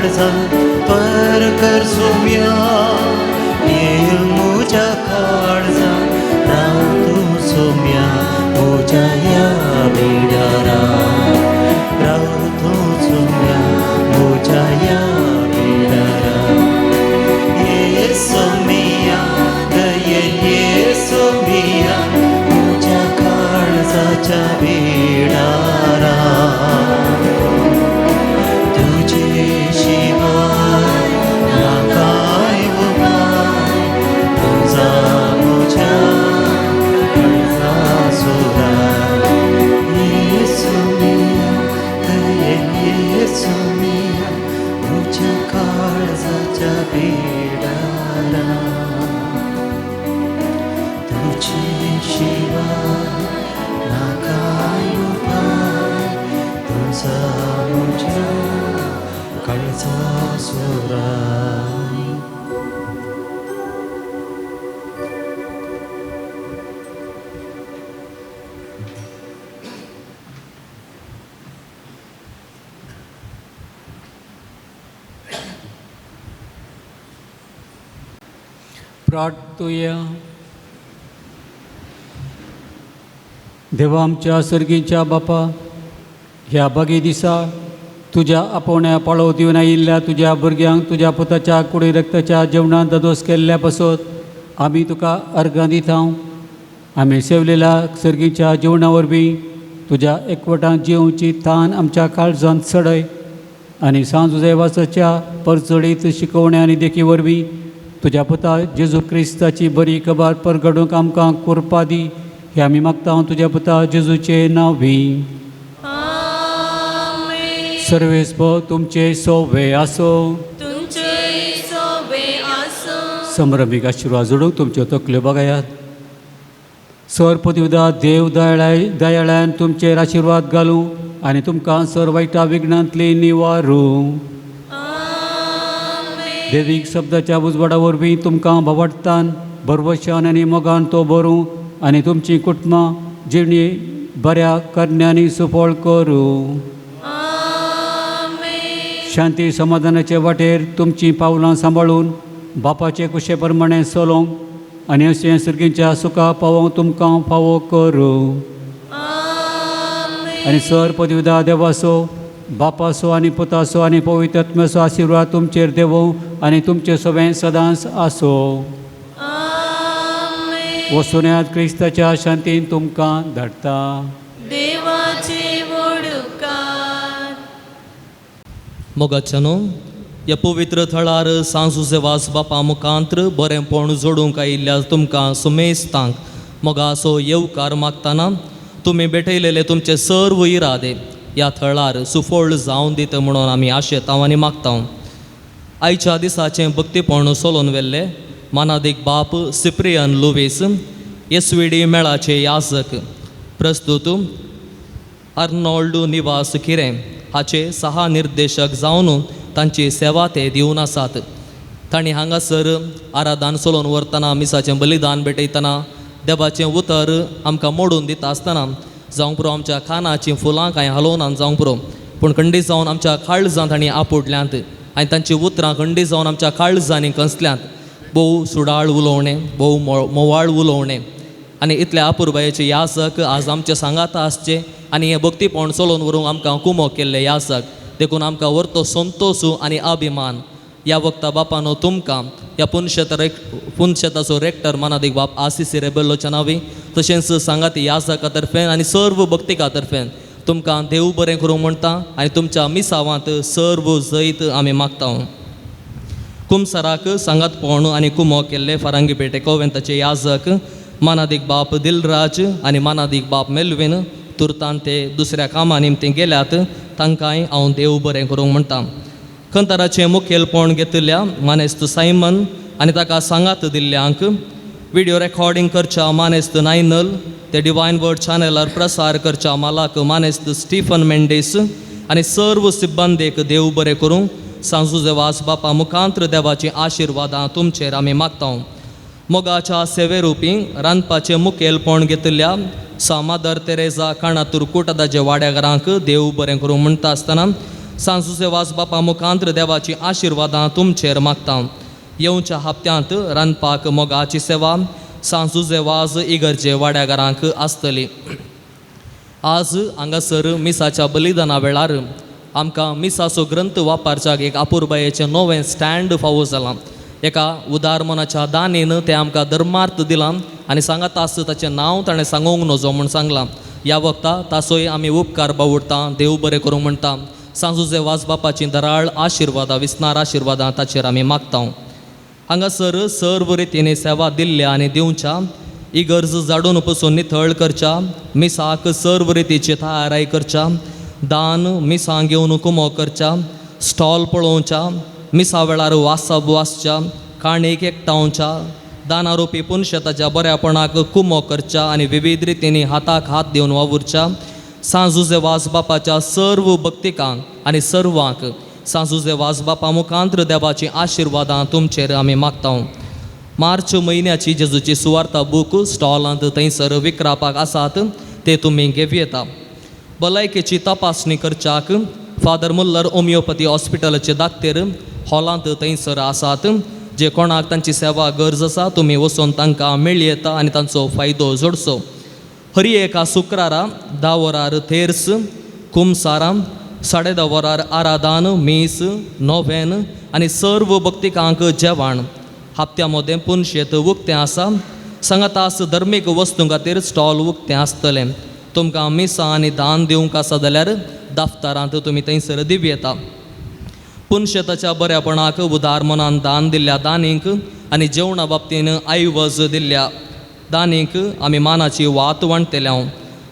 काळजांत त्वर कर सोम्या, ये म्हज्या काळजांत राव तूं सोम्या, म्हज्या ह्या बिडारा राव तूं सोम्या, म्हज्या ह्या बिडारा. ये सोमिया दयेन ये सोमिया, म्हज्या काळजाच्या बिडारा, तुजे शिवाय ना काय उपाय, तुझा म्हज्या काळजा सुराय. ये सोमिया दयेन ये सोमिया, म्हज्या काळजाच्या बिडारा, तुजे शिवाय ना काय उपाय, तुझा म्हज्या काळजा सुराय. प्रार्थुया. देवा आमच्या सर्गीच्या बापा, ह्या बागे दिसा तुज्या आपोवण्या पाळो दिवन आयिल्ल्या तुज्या भुरग्यांक तुज्या पुताच्या कुडी रक्ताच्या जेवणांत दादोस केल्ल्या पासत आमी तुका अर्गां दिता. आमी सेवलेल्या सर्गीच्या जेवणा वरवीं तुज्या एकवटांत जिवची तान आमच्या काळजांत चडय आनी सांज देवाच्या परजळीत शिकोवण्या आनी देखी वरवीं तुज्या पुता जेजू क्रिस्ताची बरी खबर परगडूंक आमकां कुरपा दी, हे आमी मागता तुज्या पुता जेजूचे नांवी. सर्वेस्पो तुमचे सोवे आसो, तुमचे सोवे आसो. संभ्रमीक आशिर्वाद जोडूंक तुमच्यो तकल्यो बगायात. सर पतिवदा देव दयाळाय दयाळ्यान तुमचेर आशिर्वाद घालूं आनी तुमकां सर वायटा विघ्नांतली निवारूं. देवीक शब्दाच्या उजवाडा वरवीं तुमकां भवडतान भरवशान आनी मोगान तो भरूं आनी तुमची कुटुंबां जिणी बऱ्या करण्यांनी सुफळ करूं. शांती समाधानाचे वाटेर तुमचीं पावलां सांबाळून बापाचे कुशे प्रमाणे चलोवंक आनी अशें सर्गीच्या सुखा पावोवंक तुमकां फावो करूं. आनी सर पदविदा देवाचो बापाचो आनी पुताचो आनी पवित्र आत्म्याचो आशिर्वाद तुमचेर देवो आनी तुमचे सगळें सदांच आसो. वसुन्यात क्रिस्ताच्या शांतीन तुमकां धाडटा. देवाचे वडुकार. मोगाच्या न्हू ह्या पवित्र थळार सांजुजे वास बापा मुखांत्र बरेंपण जोडूंक आयिल्ल्या तुमकां सुमेस्तांक मोगाचो येवकार मागतना तुमी भेटयलेले तुमचे सर्व इरादे ह्या थळार सुफळ जावन दिता म्हणून आमी आशेतांव आनी मागतांव. आयच्या दिसाचें भक्तीपण सोलोवन व्हेल्ले मानादीक बाप सिप्रियन लुवीस एसवीडी मेळाचे याजक, प्रस्तुत अर्नोल्ड निवास किरें हाचे सहा निर्देशक जावन तांची सेवा ते दिवन आसात. तांणी हांगासर आराधन चलोवन व्हरतना मिसाचें बलिदान भेटयतना देवाचें उतर आमकां मोडून दिता आसतना जावंक पुरो आमच्या कानाचीं फुलां कांय हालोवनात जावंक पुरो, पूण खंडीत जावन आमच्या काळजांत तांणी आपुडल्यांत आनी तांचीं उतरां खंडीत जावन आमच्या काळजांनी कंसल्यांत. भोव सुडाळ उलोवणें, भोव मोवाळ उलोवणें आनी इतल्या अपुरबायेचे यासक आज आमचे सांगाता आसचे आनी हें भक्तीपण चलोवन व्हरूंक आमकां कुमो केल्ले यासक, देखून आमकां व्हरतो संतोशू आनी अभिमान. ह्या वखता बापानो तुमकां ह्या पुनशेताचो रेक्टर मानादीक बाप आसिसी रेबेल्लोच्या नांवी तशेंच सांगाती यासका तर्फेन आनी सर्व भक्तिका तर्फेन तुमकां देव बरें करूंक म्हणटा आनी तुमच्या मिसावांत सर्व जैत आमी मागता. कुमसराक सांगातपण आनी कुमो केल्ले फारांगी पेटे कोवेंताचे याजक मानादीक बाप दिलराज आनी मानादीक बाप मेलवीन तुर्तान ते दुसऱ्या कामा निमतीं गेल्यात, तांकांय हांव देव बरें करूंक म्हणटा. खंताराचें मुखेलपण घेतिल्ल्या मानेस्त सायमन आनी ताका सांगात दिल्ल्यांक, विडियो रेकॉर्डिंग करच्या मानेस्त नायनल, ते डिवायन वर्ड चॅनलार प्रसार करच्या मालाक मानेस्त स्टीफन मेंडेस आनी सर्व सिब्बंदेक देव बरें करूंक सांजुजे वास बापा मुखांत्र देवाचीं आशिर्वादां तुमचेर आमी मागता. मोगाच्या सेवेरुपी रांदपाचें मुखेलपण घेतिल्ल्या सा मादर तेरेजा काणातूर कुटदाचे वाड्याघरांक देव बरें करूंक म्हणटा आसतना सांजुजे वास बापा मुखांत्र देवाची आशिर्वादां तुमचेर मागता. येवच्या हप्त्यांत रांदपाक मोगाची सेवा सांजुजे वाज इगर्जे वाड्याघरांक आसतली. आज हांगासर मिसाच्या बलिदाना वेळार आमकां मिसाचो ग्रंथ वापरच्याक एक अपुरबायेचें नवें स्टँड फावो जालां. एका उदार मनाच्या दानीन तें आमकां धर्मार्थ दिलां आनी सांगात आस ताचें नांव ताणें सांगूंक नजो म्हूण सांगलां. ह्या वखता ताचोय आमी उपकार बावुडटा, देव बरें करूं म्हणटा. सांजुजे वाज बापाची दराळ आशिर्वादां, विस्नार आशिर्वादां ताचेर आमी मागता. हांगासर सर्व रितीन सेवा दिल्ल्या आनी दिवच्या इगर्ज जाडून पसून निथळ करच्या, मिसाक सर्व रितीची तयाराय करच्या, दान मिसां घेवन कुमो करच्या, स्टॉल पळोवच्या, मिसा वेळार वासप वाचच्या, काणीक एकठांवच्या, दानारोपी पुनशेताच्या बऱ्यापणाक कुमो करच्या आनी विविध रितींनी हाताक हात दिवन वावुरच्या. सांजुजे वाज बापाच्या सर्व भक्तिकांक आनी सर्वांक सांजुजे वाज बापा मुखांत्र देवाची आशिर्वादां तुमचेर आमी मागता. मार्च म्हयन्याची जेजूची सुवार्ता बूक स्टॉलांत थंयसर विकरापाक आसात, ते तुमी घेवं येता. भलायकेची तपासणी करच्याक फादर मुल्लर होमियोपथी हॉस्पिटलाचे दाक्तेर हॉलांत थंयसर आसात. जे कोणाक तांची सेवा गरज आसा तुमी वचून तांकां मेळयेता आनी तांचो फायदो जोडचो. हरी एका शुक्रारा 10 वरार थेर्स कुमसारां, 10:30 वरार आरादान मीस नोवेन आनी सर्व भक्तिकांक जेवण. हप्त्या मदें पुनशेत उक्तें आसा. सांगातास धर्मीक वस्तूं खातीर स्टॉल उक्तें आसतलें. तुमकां मिसां आनी दान दिवंक आसा जाल्यार दाफ्तारांत तुमी थंयसर दिवं येता. पुनशेताच्या बऱ्यापणाक उदार मनान दान दिल्ल्या दानींक आनी जेवणा बाबतीन आयवज दिल्ल्या दानींक आमी मानाची वात वांट्टले.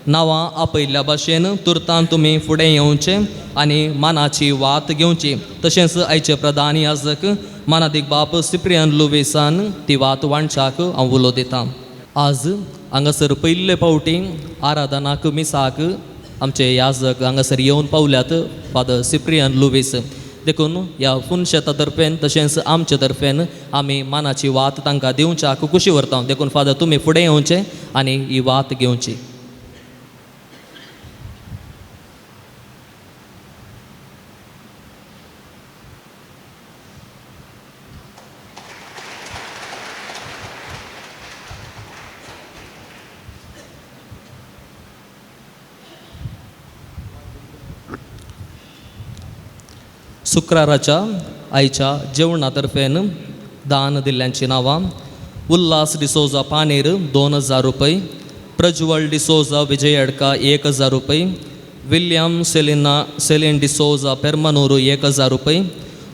नांवां आपयल्ल्या भाशेन तुर्तान तुमी फुडें येवचें आनी मानाची वात घेवची. तशेंच आयचे प्रधान याजक मानादीक बाप सिप्रियन लुवीसान ती वात वांटच्याक हांव उलो दितां. आज हांगासर पयले फावटी आराधनाक मिसाक आमचे याजक हांगासर येवन पावल्यात, फादर सिप्रियन लुवीस. देखून ह्या फुनशेता तर्फेन तशेंच आमचे तर्फेन आमी मानाची वात तांकां दिवच्याक खुशी व्हरता. देखून फादर तुमी फुडें येवचें आनी ही वात घेवची. शुक्राराच्या आयच्या जेवणा तर्फेन दान दिल्ल्यांची नांवां: उल्हास डिसोजा पानेर 2000 रुपये, प्रज्वल डिसोजा विजय अडका 1000 रुपये, विल्यम सेलिन डिसोजा पेरमनूर 1000 रुपये,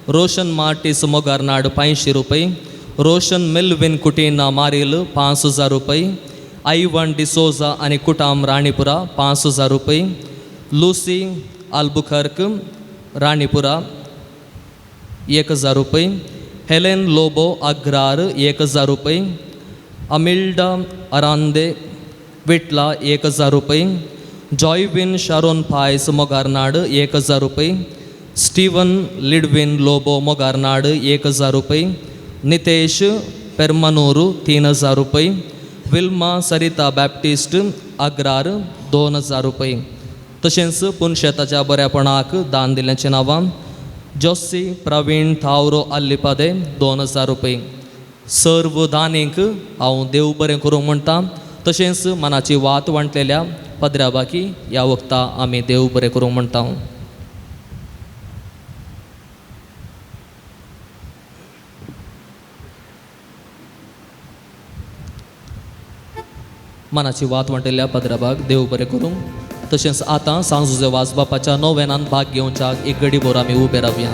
रोशन मार्टिस मोगारनाड 500 रुपये, रोशन मेल्विन कुटीना मारील 5000 रुपये, आयवन डिसोजा आनी कुटाम राणीपुरा 5000 रुपये, लुसी आल्बुखर्क राणीपुरा 1000 रुपये, हेलेन लोबो अग्रार 1000 रुपये, अमिल्डा अरांदे विटला 1000 रुपये, जॉयविन शारोन पायस मोगारनाड 1000 रुपये, स्टीवन लिडविन लोबो मोगारनाड 1000 रुपये, नितेश पेरमनूर 3000 रुपये, विल्मा सरिता बॅप्टिस्ट अग्रार 2000 रुपये. तशेंच पुनशेताच्या बऱ्यापणाक दान दिल्ल्याचीं नांवां: जोसी प्रवीण थावरो अल्लिपादे 2000 रुपये. सर्व दानींक हांव देव बरें करूंक म्हणटा. तशेंच मनाची वात वांटलेल्या पदऱ्या बाकी ह्या वखता आमी देव बरें करूंक म्हणटा. मनाची वात वांटलेल्या पदराबाग देव बरें करूंक. तशेंच आतां सांजुजे वाज बापाच्या नोवेनान भाग घेवच्याक एक गडी भर आमी उबे रावया.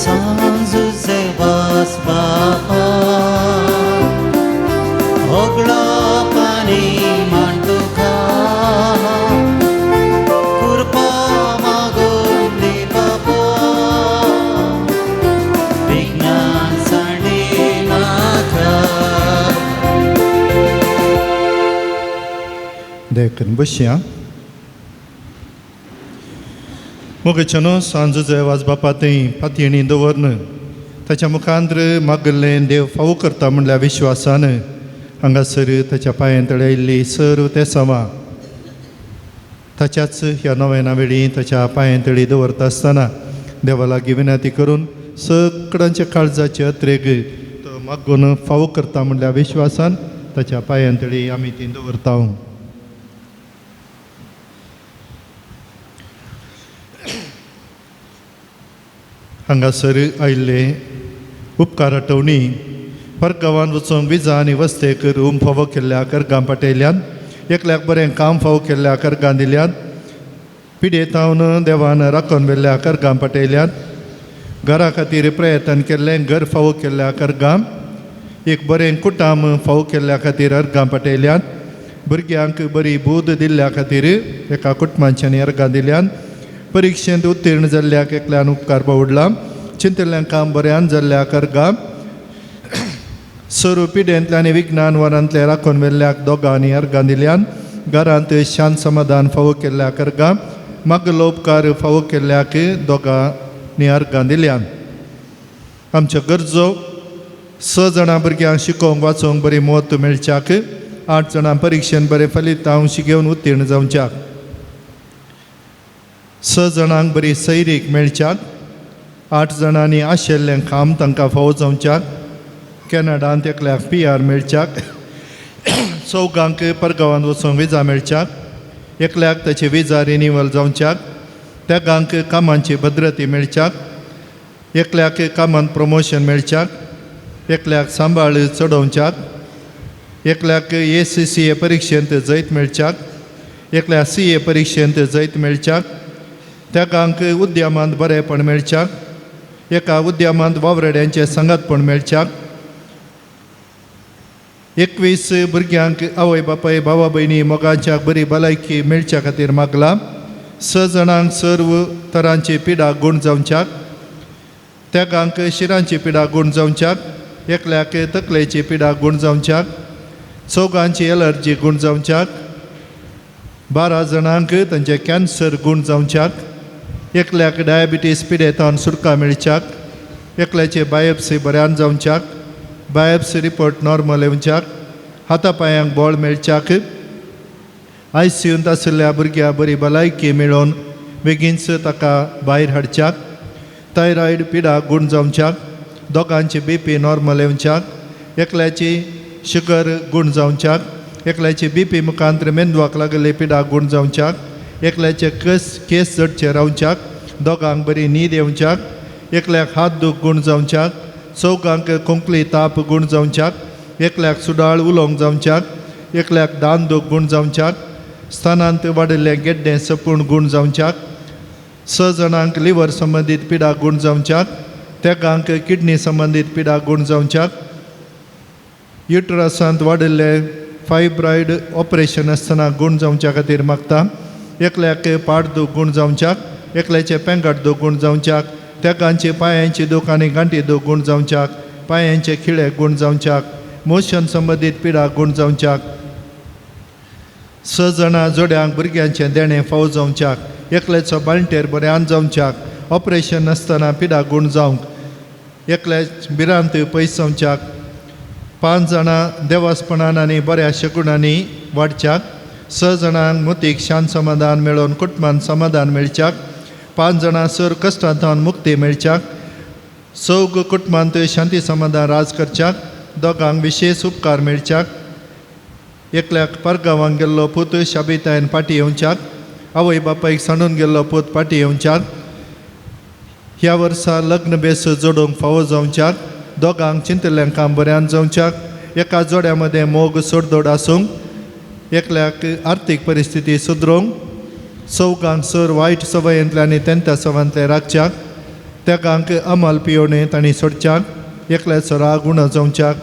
सांजुजे वाज बापा होगळो पाणी मान तुका कृपा मागून दी बापा विज्ञान सांडी नाका. देखून बसया. मोगेच्यानो सांजुजे वाज बापा थंय पातयेणी दवरन ताच्या मुखांत मागल्लें देव फावो करता म्हणल्या विश्वासान हांगासर ताच्या पांयां तळे आयिल्ली सर्व ते समा ताच्याच ह्या नव्याना वेळी ताच्या पांयां तळी दवरता आसतना देवा लागीं विनंती करून सगळ्यांच्या काळजाचे अत्रेग तो मागून फावो करता म्हणल्या विश्वासान ताच्या पांयां तळी आमी ती दवरता. हांगासर आयिल्ले उपकार आठवणी परगांवान वचून विजा आनी वस्तेक रूम फावो केल्ल्या करगां पाटयल्यान एकल्याक बरें काम फावो केल्ल्या करगां दिल्यात पिडेतावन देवान राखून व्हेल्ल्या करगां पाटयल्यात घरा खातीर प्रयत्न केल्लें घर फावो केल्ल्या करगां एक बरें कुटाम फावो केल्ल्या खातीर अर्गां पाटयल्यात भुरग्यांक बरी बूद दिल्ल्या खातीर एका कुटुंबांच्यानी अर्गां दिल्यात परिक्षेंत उत्तीर्ण जाल्ल्याक एकल्यान उपकार पावडला चिंतिल्ल्यान काम बऱ्यान जाल्ल्या करगां सर्व पिडेंतल्या आनी विज्ञान वरांतले राखून व्हेल्ल्याक दोगांनी अर्गां दिल्यान घरांत शांत समाधान फावो केल्ल्या करगां मागलो उपकार फावो केल्ल्याक दोगांनी अर्गां दिल्यान. आमच्यो गरजो 6 जाणां भुरग्यांक शिकोवंक वाचोवंक बरी मत मेळच्याक 8 जाणां परिक्षेन बरें फलितांश घेवन उत्तीर्ण जावच्याक 6 जाणांक बरी सैरीक मेळच्याक 8 जाणांनी आशिल्लें काम तांकां फावो जावच्याक कॅनडांत एकल्याक PR मेळच्याक चौगांक परगांवांत वचूंक विजा मेळच्याक एकल्याक ताची विजा रिनिवल जावच्याक तेगांक कामांची भद्रती मेळच्याक एकल्याक कामांत प्रमोशन मेळच्याक एकल्याक सांबाळ चडोवच्याक एकल्याक ACCA परिक्षेंत जैत मेळच्याक एकल्याक CA परिक्षेंत जैत मेळच्याक तेगांक उद्यमांत बरेंपण मेळच्याक एका उद्यमांत वावरड्यांचें सांगातपण मेळच्याक 21 भुरग्यांक आवय बापाय भावा भयणी मोगांच्याक बरी भलायकी मेळच्या खातीर मागला 6 जाणांक सर्व तरांची पिडा गूण जावच्याक तेगांक शिरांची पिडा गूण जावच्याक एकल्याक तकलेची पिडा गूण जावच्याक चौगांची एलर्जी गूण जावच्याक 12 जाणांक तांचे कॅन्सर गूण जावच्याक एकल्याक डायबिटीस पिडेतान सुटका मेळच्याक एकल्याचे बायोप्सी बऱ्यान जावच्याक बायोप्सी रिपोर्ट नॉर्मल येवच्याक हाता पांयांक बळ मेळच्याक ICUंत आशिल्ल्या भुरग्या बरी भलायकी मेळोवन बेगीनच ताका भायर हाडच्याक थायरॉयड पिडा गूण जावच्याक दोगांची BP normal येवच्याक एकल्याची शुगर गूण जावच्याक एकल्याची BP मुखांत मेंदवाक लागिल्ली पिडा गूण जावच्याक एकल्याचे केस जडचे रावच्याक दोगांक बरी न्हीद येवच्याक एकल्याक हात दूख गूण जावच्याक चौगांक खोंकली ताप गूण जावच्याक एकल्याक सुडाळ उलोवंक जावच्याक एकल्याक दान दूख गूण जावच्याक स्थानांत वाडिल्लें गेड्डें सपूण गूण जावच्याक 6 जाणांक लिवर संबंदीत पिडा गूण जावच्याक तेगांक किडनी संबंदीत पिडा गूण जावच्याक युटरसांत वाडिल्ले फायब्रॉयड ऑपरेशन आसतना गूण जावच्या खातीर मागता एकल्याक पाड दूख गूण जावच्याक एकल्याचे पेंगाट दूख गूण जावच्याक तेगांचे पांयांची दूख आनी गांठी दूख गूण जावच्याक पांयांचे खिळे गूण जावच्याक मोशन संबंदीत पिडा गूण जावच्याक 6 जाणां जोड्यांक भुरग्यांचें देणें फावो जावच्याक एकल्याचो बाळंटेर बऱ्यान जावच्याक ऑपरेशन नासतना पिडा गूण जावंक एकल्या भिरांत पयस जावच्याक 5 जाणां देवासपणान आनी बऱ्या शकुणांनी वाडच्याक 6 जाणांक मुतीक शांत समाधान मेळोवन कुटुंबान समाधान मेळच्याक 5 जाणां सर कश्टांतल्यान मुक्ती मेळच्याक चौग कुटुंबांत शांती समाधान राज करच्याक दोगांक विशेश उपकार मेळच्याक एकल्याक परगांवांक गेल्लो पूत शाबितायन फाटी येवच्याक आवय बापायक सांडून गेल्लो पूत फाटी येवच्याक ह्या वर्सा लग्न बेस जोडूंक फावो जावच्याक दोगांक चिंतिल्लें काम बऱ्यान जावच्याक एका जोड्या मदें मोग सोडदोड आसूंक एकल्याक आर्थीक परिस्थिती सुदरोवंक चौगांक सर वायट सवयेंतले आनी तेंत्या सवंतले राखच्याक तेगांक अमल पियोणे तांणी सोडच्याक एकल्याचो राग उणो जावच्याक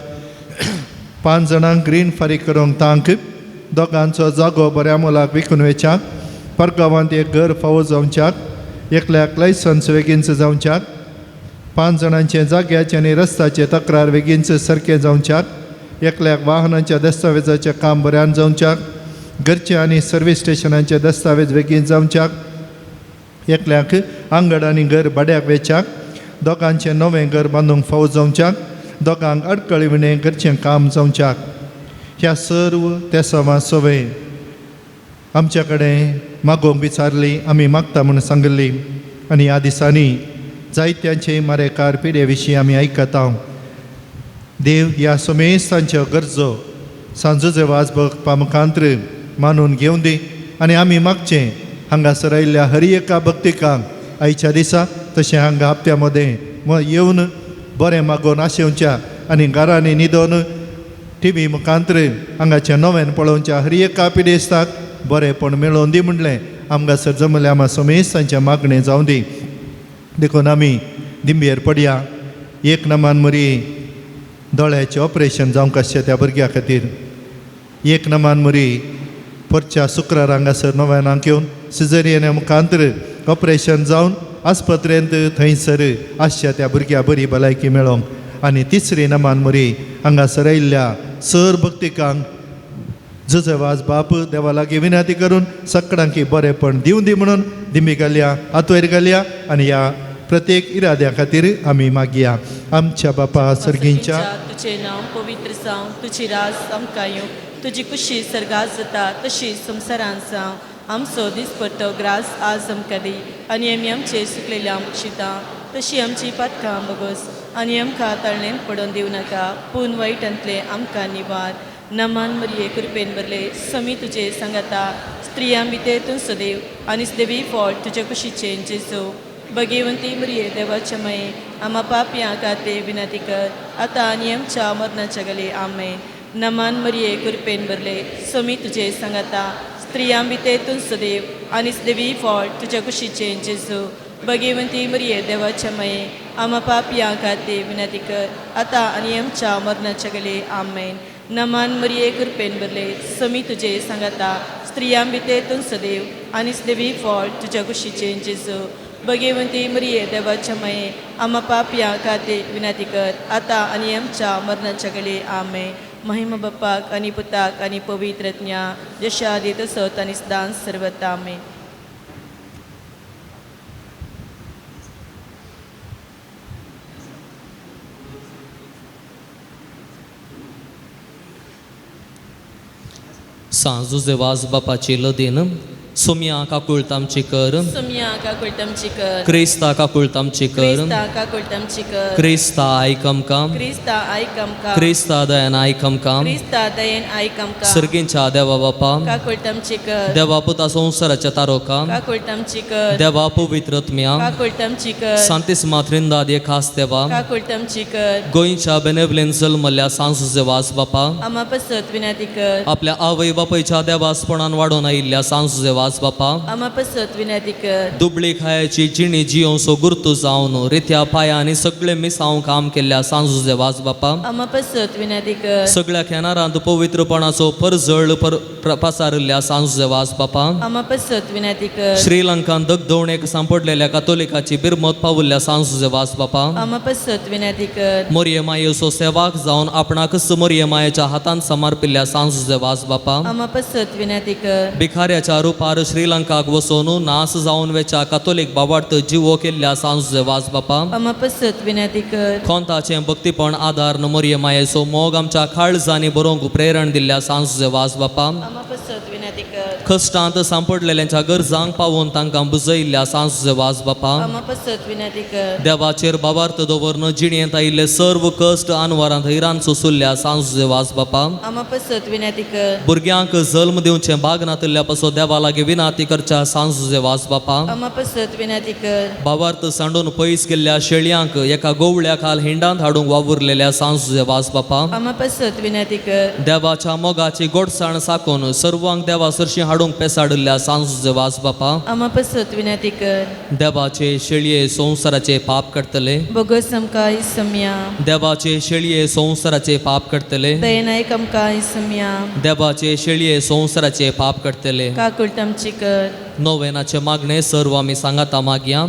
5 जाणांक ग्रीन फारीक करूंक तांक दोगांचो जागो बऱ्या मोलाक विकून वेच्याक परगांवांत एक घर फावो जावच्याक एकल्याक लायसन्स बेगीनच जावच्याक 5 जाणांचे जाग्याचे आनी रस्त्याचे तक्रार बेगीनच सारकें जावच्याक एकल्याक वाहनाच्या दस्तावेजाचें काम बऱ्यान जावच्याक घरचे आनी सर्वीस स्टेशनांचे दस्तावेज बेगीन जावच्याक एकल्याक आंगड आनी घर भाड्याक वेच्याक दोगांचें नवें घर बांदूंक फावो जावच्याक, दोगांक अडकळी विणें घरचें काम जावच्याक. ह्या सर्व तेसांवा सवे आमच्या कडेन मागोवंक विचारली, आमी मागता म्हूण सांगिल्ली. आनी ह्या दिसांनी जायत्यांचे मारेकार पिडे विशीं आमी आयकता. देव ह्या समेस्तांच्यो गरजो सांजोजे वाज बघपा मुखांत्र मानून घेवन दी. आनी आमी मागचें हांगासर आयिल्ल्या हर एका भक्तिकांक आयच्या दिसा तशें हांगा हप्त्या मदें येवन बरें मागोवन आशेवच्या आनी घरांनी न्हिदोन टिवी मुखांत्र हांगाचें नव्यान पळोवच्या हर एका पिडेस्ताक बरेंपण मेळोवन दी म्हणलें आमकां जमल्या आमा समेस्तांचें मागणें जावं दी. देखून आमी दिंबेर पडया. एक नमान मरी दोळ्याचें ऑपरेशन जावंक आसचें त्या भुरग्या खातीर, एक नमान मरी परच्या शुक्रार हांगासर नव्यानाक येवन सिजरियना मुखांत्र ऑपरेशन जावन आस्पत्रेंत थंयसर आसच्या त्या भुरग्या बरी भलायकी मेळोवंक. आनी तिसरी नमान मरी हांगासर आयिल्ल्या सर भक्तिकांक जुजवाज बाप देवा लागीं विनंती करून सगळ्यांकी बरेंपण दिवं दी म्हणून दिमी घालया, हातवयर घालया आनी ह्या प्रत्येक इराद्या खातीर आमी मागया. आमच्या बापा सर्गींच्या, तुझें नांव पवित्र जावं, तुजी राज आमकां येवं, तुजी कुशी सर्गात जाता तशी संवसारांत जावं. आमचो दिसपट्टो ग्रास आज आमकां दी आनी आमी आमचे सुकलेल्या बक्षिता तशी आमची पातकां बगस आनी आमकां ताळणेंत पडोवन दिवं नाका, पूण वायटांतलें आमकां निवार. नमान मरिये कृपेन भरले, समी तुजे सांगाता, स्त्रियां भितर तूं सदैव आनी देवी फळ तुजे कुशीचें जेजू. भगेवंती मरिये देवाच्या माये, आमा पापयां खातीर विनंती कर आतां आनी आमच्या मरणाच्या गले. आमेन. नमान मरिये कृपेन भरले, समी तुजे सांगाता, स्त्रियां भितर तूं सदैव आनी देवी फळ तुज्या कुशीचें जेजू. भगेवंती मरिये देवाच्या माये, आमा पापयां खातीर विनंती कर आतां आनी आमच्या मरणाच्या गले. आमेन. नमान मरिये कृपेन भरले, समी तुजे सांगाता, स्त्रियां भितर तूं सदैव आनी देवी फळ तुज्या कुशीचें जेजू. भगेवंती मरिये देवाच्या माये, आमा पापयां खातीर विनंती कर आतां आनी आमच्या मरणाच्या गले. आमेन. महिमा बापाक आनी पुताक आनी पवित्र ज्ञा, जशा आदी तसोच आनी सदांच सर्वता. आमेन. सांत जुजेवाज बापाची लदीन सोमया काकुळट आमची कर, सोमया काकुळट आमची कर, क्रिस्ता काकुळट आमची कर, क्रिस्ता काकुळट आमची कर, क्रिस्ता आयक आमकां, क्रिस्ता आयक आमकां, क्रिस्ता दयान आयक आमकां, क्रिस्ता दयेन आयक आमकां, सर्गींच्या देवा बापा, काकुळट आमची कर, देवा पुता संवसाराच्या तारोका, काकुळट आमची कर, देवा पवित्र आत्म्या, काकुळट आमची कर, सांतिस्मा त्रिंदाद खास देवा, काकुळट आमची कर, गोंयच्या बेनेवलेन जल्मल्ल्या सांत जुजेवाज बापा, आमा पसत विनंती कर, आपल्या आवय बापायच्या देवासपणान वाडोवन आयिल्ल्या सांत जुजेवाज बापा, आमा पसत विनंती कर, दुबळी खायाची जिणी जियोसो गुर्तू जावन रित्या पायांनी सगळे मिसांव काम केल्ल्या सांत जुजेवाज बापा, आमा पसत विनंती कर, सगळ्या खेनारांत पवित्रपणाचो परजळ पसारिल्ल्या सांत जुजेवाज बापा, आमा पसत विनंती कर, श्रीलंकान दगदवणेक सांपडलेल्या कातोलिकाची बिरमत पावल्ल्या सांत जुजेवाज बापा, आमा पसत विनंती कर, मोरये मायेचो सेवाक जावन आपणाकच मोरये मायेच्या हातान समर्पिल्ल्या सांत जुजेवाज बापा, आमा पसत विनंती कर, भिखाऱ्याच्या रुपार श्रीलंकाक वचून नास जावन वेच्या कातोलीक बाबार्थ जिवो केल्ल्या सांत जुजेवाज बापा, आमा पसत विनंती कर, कोंताचें भक्तीपण आदार मोरये मायेचो मोग आमच्या काळजांनी बरोवंक प्रेरण दिल्ल्या सांत जुजेवाज बापा, आमा पसत विनंती कर, कश्टांत सांपडलेल्यांच्या गरजांक पावोवन तांकां बुजयिल्ल्या सांत जुजेवाज बापा, आमा पसत विनंती कर, देवाचेर बाबार्थ दवरन जिणेंत आयिल्ले सर्व कश्ट आनवारांत हैरान सोसुल्ल्या सांत जुजेवाज बापा, आमा पसत विनंती कर, भुरग्यांक जल्म दिवचें भाग नातिल्ल्या पासो देवा लागीं विनाती करच्या सांत जुजेवाज बापा, आमा पसत विनंती कर, बाबार्थ सांडून पयस गेल्ल्या शेळयांक एका गोवळ्या खाल हिंडांत हाडूंक वावुरलेल्या सांत जुजेवाज बापा, आमा पसत विनंती कर, देवाच्या मोगाची गोडसाण साकून सर्वांक देवा सरशी हाडूंक पेसाडिल्ल्या सांत जुजेवाज बापा, आमा पसत विनंती कर, देवाचे शेळये संवसाराचे पाप करतले, बोगस आमकां इसम्या, देवाचे शेळये संवसाराचे पाप करतले, दयनायक आमकां इसम्या, देवाचे शेळये संवसाराचे पाप करतले. काकुळट आमची कर. नोवेनाचे मागणे सर्व आमी सांगाता मागया.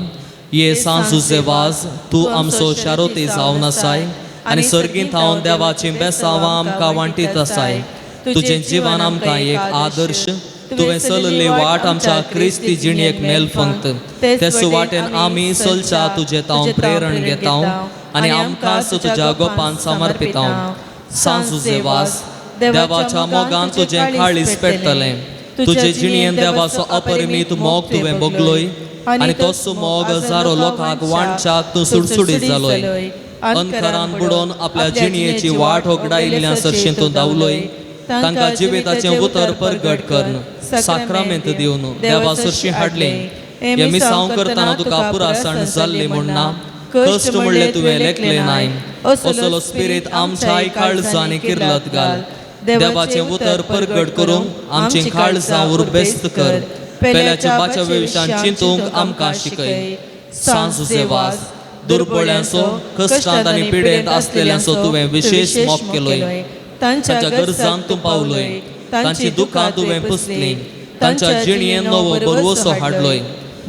ये सांत जुजेवाज तूं आमचो शारोती जावन आसाय आनी सर्गींत हांव देवाची बेसांवां आमकां वांटीत आसाय. तुजें जिवन आमकां एक आदर्श, तुवें चलली वाट आमच्या क्रिस्ती जिणेक मेलफंत तेच वाटेन आमी चलच्या तुजें तांव प्रेरण घेतांव आनी आमकांच तुज्या गोपान समर्पितांव. सांज जुजे वास, देवाच्या मोगान तुजें काळीज पेटतलें. तुजे जिणेन देवाचो अपरिमीत मोग तुवें भोगलोय आनी तोच मोग हजारो लोकांक वांटच्याक तूं सुडसुडीत जालोय. अंधकारान बुडोवन आपल्या जिणयेची वाट होगडायिल्ल्या सरशीं तूं धांवलोय. तांकां जिविताचें उतर परगट करून साक्रामेंत दिवन देवा सरशीं हाडलें. हें मिसांव करतना तुका पुरासण जाल्ली म्हूण ना, कश्ट म्हणले तुवें लेखलें नाय. असलो स्पिरीत आमच्याय काळजांनी किर्लत घाल. देवाचें उतर परगट करूंक आमचीं काळजां उरबेस्त कर. पेल्याच्या बाच्या विशान चिंतूंक आमकां शिकय. सांज जुजे वास, दुर्बळ्यांचो कश्टांत आनी पिडेंत आसलेल्यांचो तुवें विशेश मोग केलोय. तांच्या गरजांक तूं पावलोय, तांची दुखां तुवें पुसलीं, तांच्या जिणयेन नवो बरवसो हाडलोय.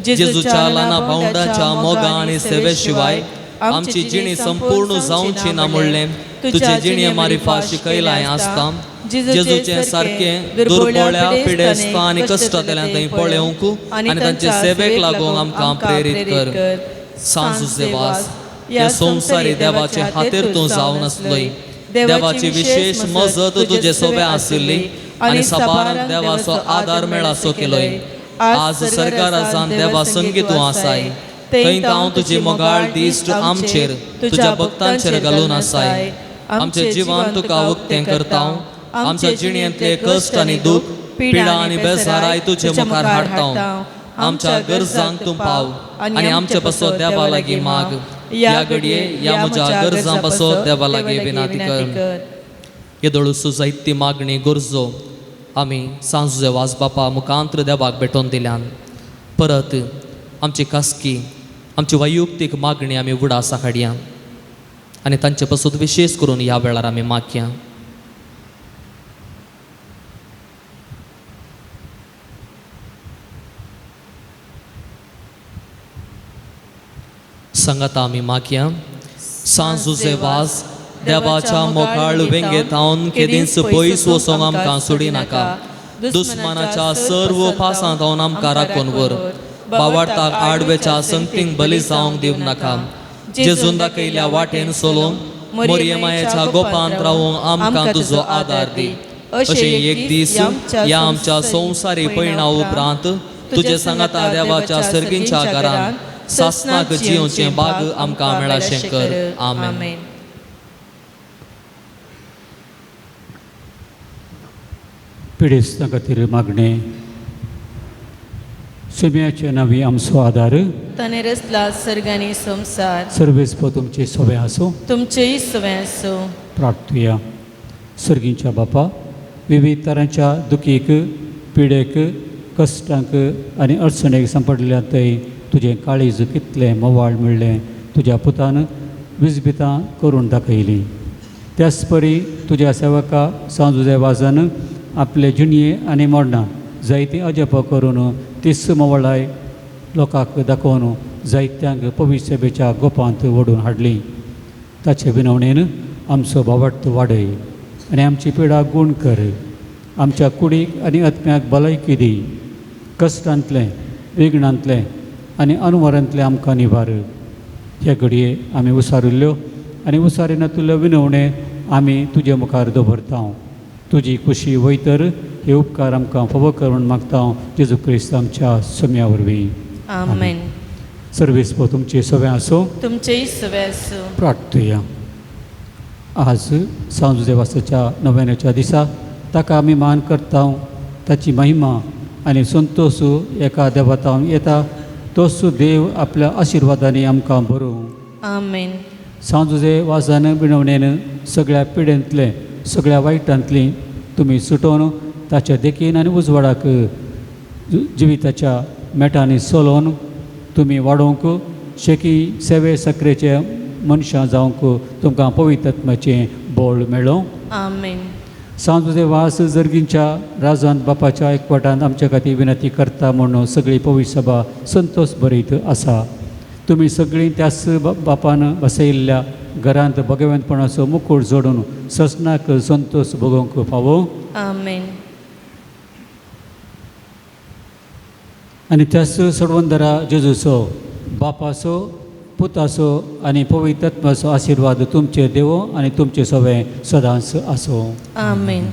जेजूच्या ल्हाना भावंडाच्या मोगा आनी सेवे शिवाय आमची जिणी संपूर्ण जावची ना म्हणलें तुजे जिणये मारिफा शिकयलां आसता. जेजूचें सारकें दुर्बळ्या पिडेस्तां आनी कश्टांतल्यान थंय पळोवंक आनी तांचे सेवेक लागूंक आमकां प्रेरीत कर. सांज जुजे वास, ह्या संवसारी देवाचे हातेर तूं जावन आसलोय. देवाची विशेश मजत तुजे सोबे आशिल्ली आनी साबारांक देवाचो आदार मेळासो केलोय. आज सरकाराजान देवा संगी तूं आसाय, थंय हांव तुजी मोगाळ दिश्ट आमचेर तुज्या भक्तांचेर घालून आसाय. आमच्या जिवान तुका उक्तें करता. आमच्या जिणेंतले कश्ट आनी दूख, पिडा आनी बेजाराय तुजे मुखार हाडता. आमच्या गरजांक तूं पाव आनी आमचे पासत देवा लागीं माग. ह्या घडये ह्या म्हज्या गरजां पासत देवा लागीं विनंती कर. येदोळसो जायती मागणी गरजो आमी सांज जुजे वास बापा मुखांत्र देवाक भेटोवन दिल्यान. परत आमची खासकी आमची वैयुक्तीक मागणी आमी उडासा हाडया आनी तांचे पासत विशेश करून ह्या वेळार आमी मागया. सांगाता आमी मागया. सांज जुजे वास, देवाच्या मोगाळ वेंगेतावन केदींच पयस वचोंक आमकां सोडिनाका. दुस्मानाच्या सर्व पासांत आमकां राखून व्हर. बावाडताक आडवेच्या संगतींक बली जावंक दिवं नाका. जेजून दाखयल्या वाटेन चलोवंक मोरये मायेच्या गोपांत रावूंक आमकां तुजो आदार दी. अशें एक दीस ह्या आमच्या संवसारी पयणा उपरांत तुजे सांगाता देवाच्या सर्गींच्या घरांत सासनाक जियोवचें बाग आमकां मेळाशें कर. आमेन. पिडेस्तां खातीर मागणें. सुम्याचे नांवी आमचो आदार. ताणें रचला सर्ग आनी संवसार. सर्वेस्पो तुमचे सोबे आसूं, तुमचेय सोबे आसूं. प्रार्थुया. सर्गींच्या बापा, विविध तरांच्या दुखीक, पिडेक, कश्टांक आनी अडचणेक सांपडल्या थंय तुजें काळीज कितलें मोवाळ मेळ्ळें तुज्या पुतान विजबितां करून दाखयलीं. त्याच परी तुज्या सेवका सांज जुजे वाजान आपले जिणये आनी मोडणां जायतीं अजापां करून तीस मोवळाय लोकांक दाखोवन जायत्यांक पवित्र सेवेच्या गोपांत ओडून हाडली. ताचे विनवणेन आमचो भावार्थ वाडय आनी आमची पिडा गूण कर. आमच्या कुडीक आनी आत्म्याक भलायकी दी. कश्टांतलें, विघ्नांतलें आनी अनवरांतलें आमकां निवार. ह्या घडये आमी उसारिल्ल्यो आनी उसारिनातुल्ल्यो विनवणे आमी तुजे मुखार दवरता. तुजी खुशी वयतर हे उपकार आमकां फावो कर म्हूण मागता जेजू क्रिस्त आमच्या सम्या वरवीं. आमेन. सर्वेस्पो तुमचे सगळें आसूं, तुमचेय सगळें आसूं. प्रार्थुया. आज सांज जुजे वासाच्या नव्याच्या दिसा ताका आमी मान करता. ताची महिमा आनी संतोश एका देवातावन येता. तोच देव आपल्या आशिर्वादांनी आमकां बरोवं. आमेन. सांज जुजे वासान विणवणेन सगळ्या पिडेंतले, सगळ्या वायटांतली तुमी सुटोवन ताच्या देखीन आनी उजवाडाक जिविताच्या मेटांनी चलोवन तुमी वाडोवंक शेकी सेवे सक्रेचे मनशां जावंक तुमकां पवित्र आत्म्याचें बळ मेळों. आमेन. सांज जुजे वास जर्गींच्या राजान बापाच्या एकवटान आमच्या खातीर विनंती करता म्हणून सगळी पवित्र सभा संतोष बरीत आसा. तुमी सगळीं त्याच बापान बसयल्ल्या घरांत भगवंतपणाचो मुकूट जोडून ससनाक संतोष भोगोवंक फावो. आमेन. आनी त्याच सोडवंदरा जेजूचो बापाचो पुताचो आनी पवित्र आत्म्याचो आशिर्वाद तुमचेर देवो आनी तुमचे सगळें सदांच आसूं. आमेन.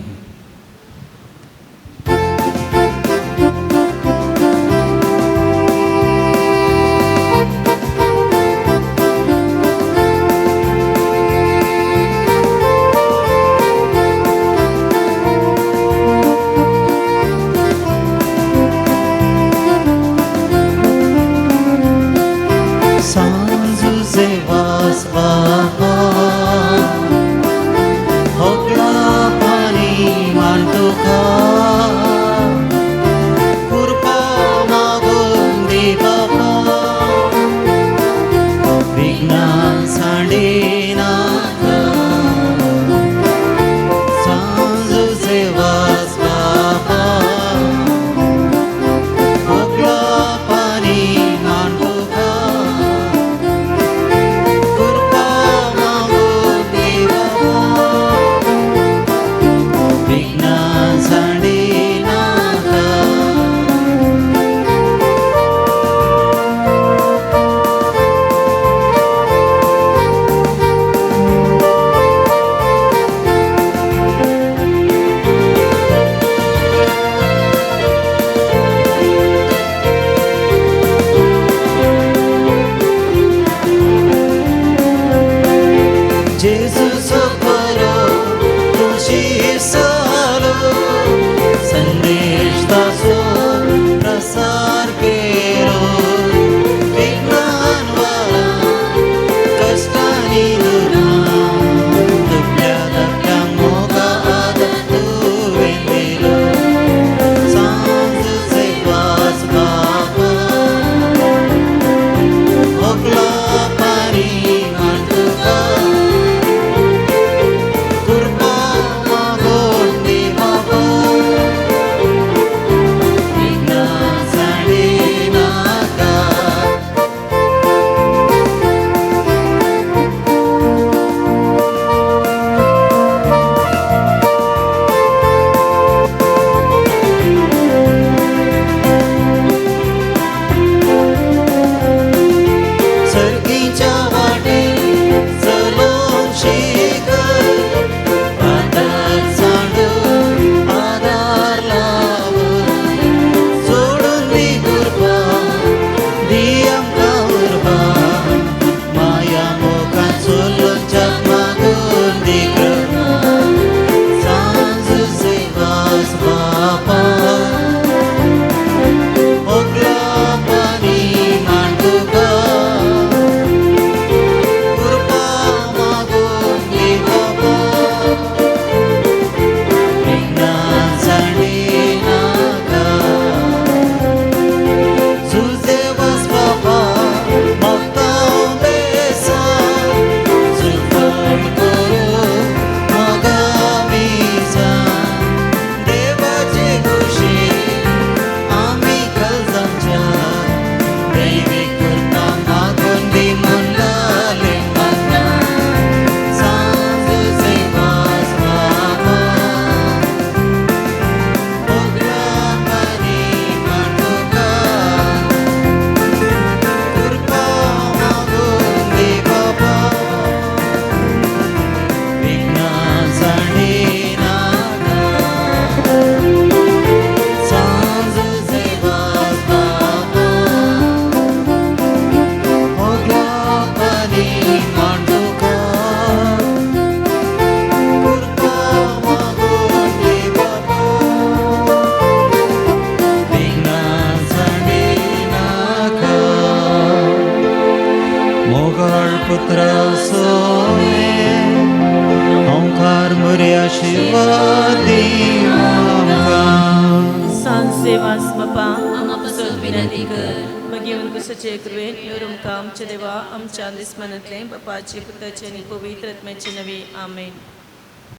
आमच्या देवा आमच्या दिसमनांतलें बापाचे पुताचे आनी पवित्र आत्म्याचे नवी. आमेन.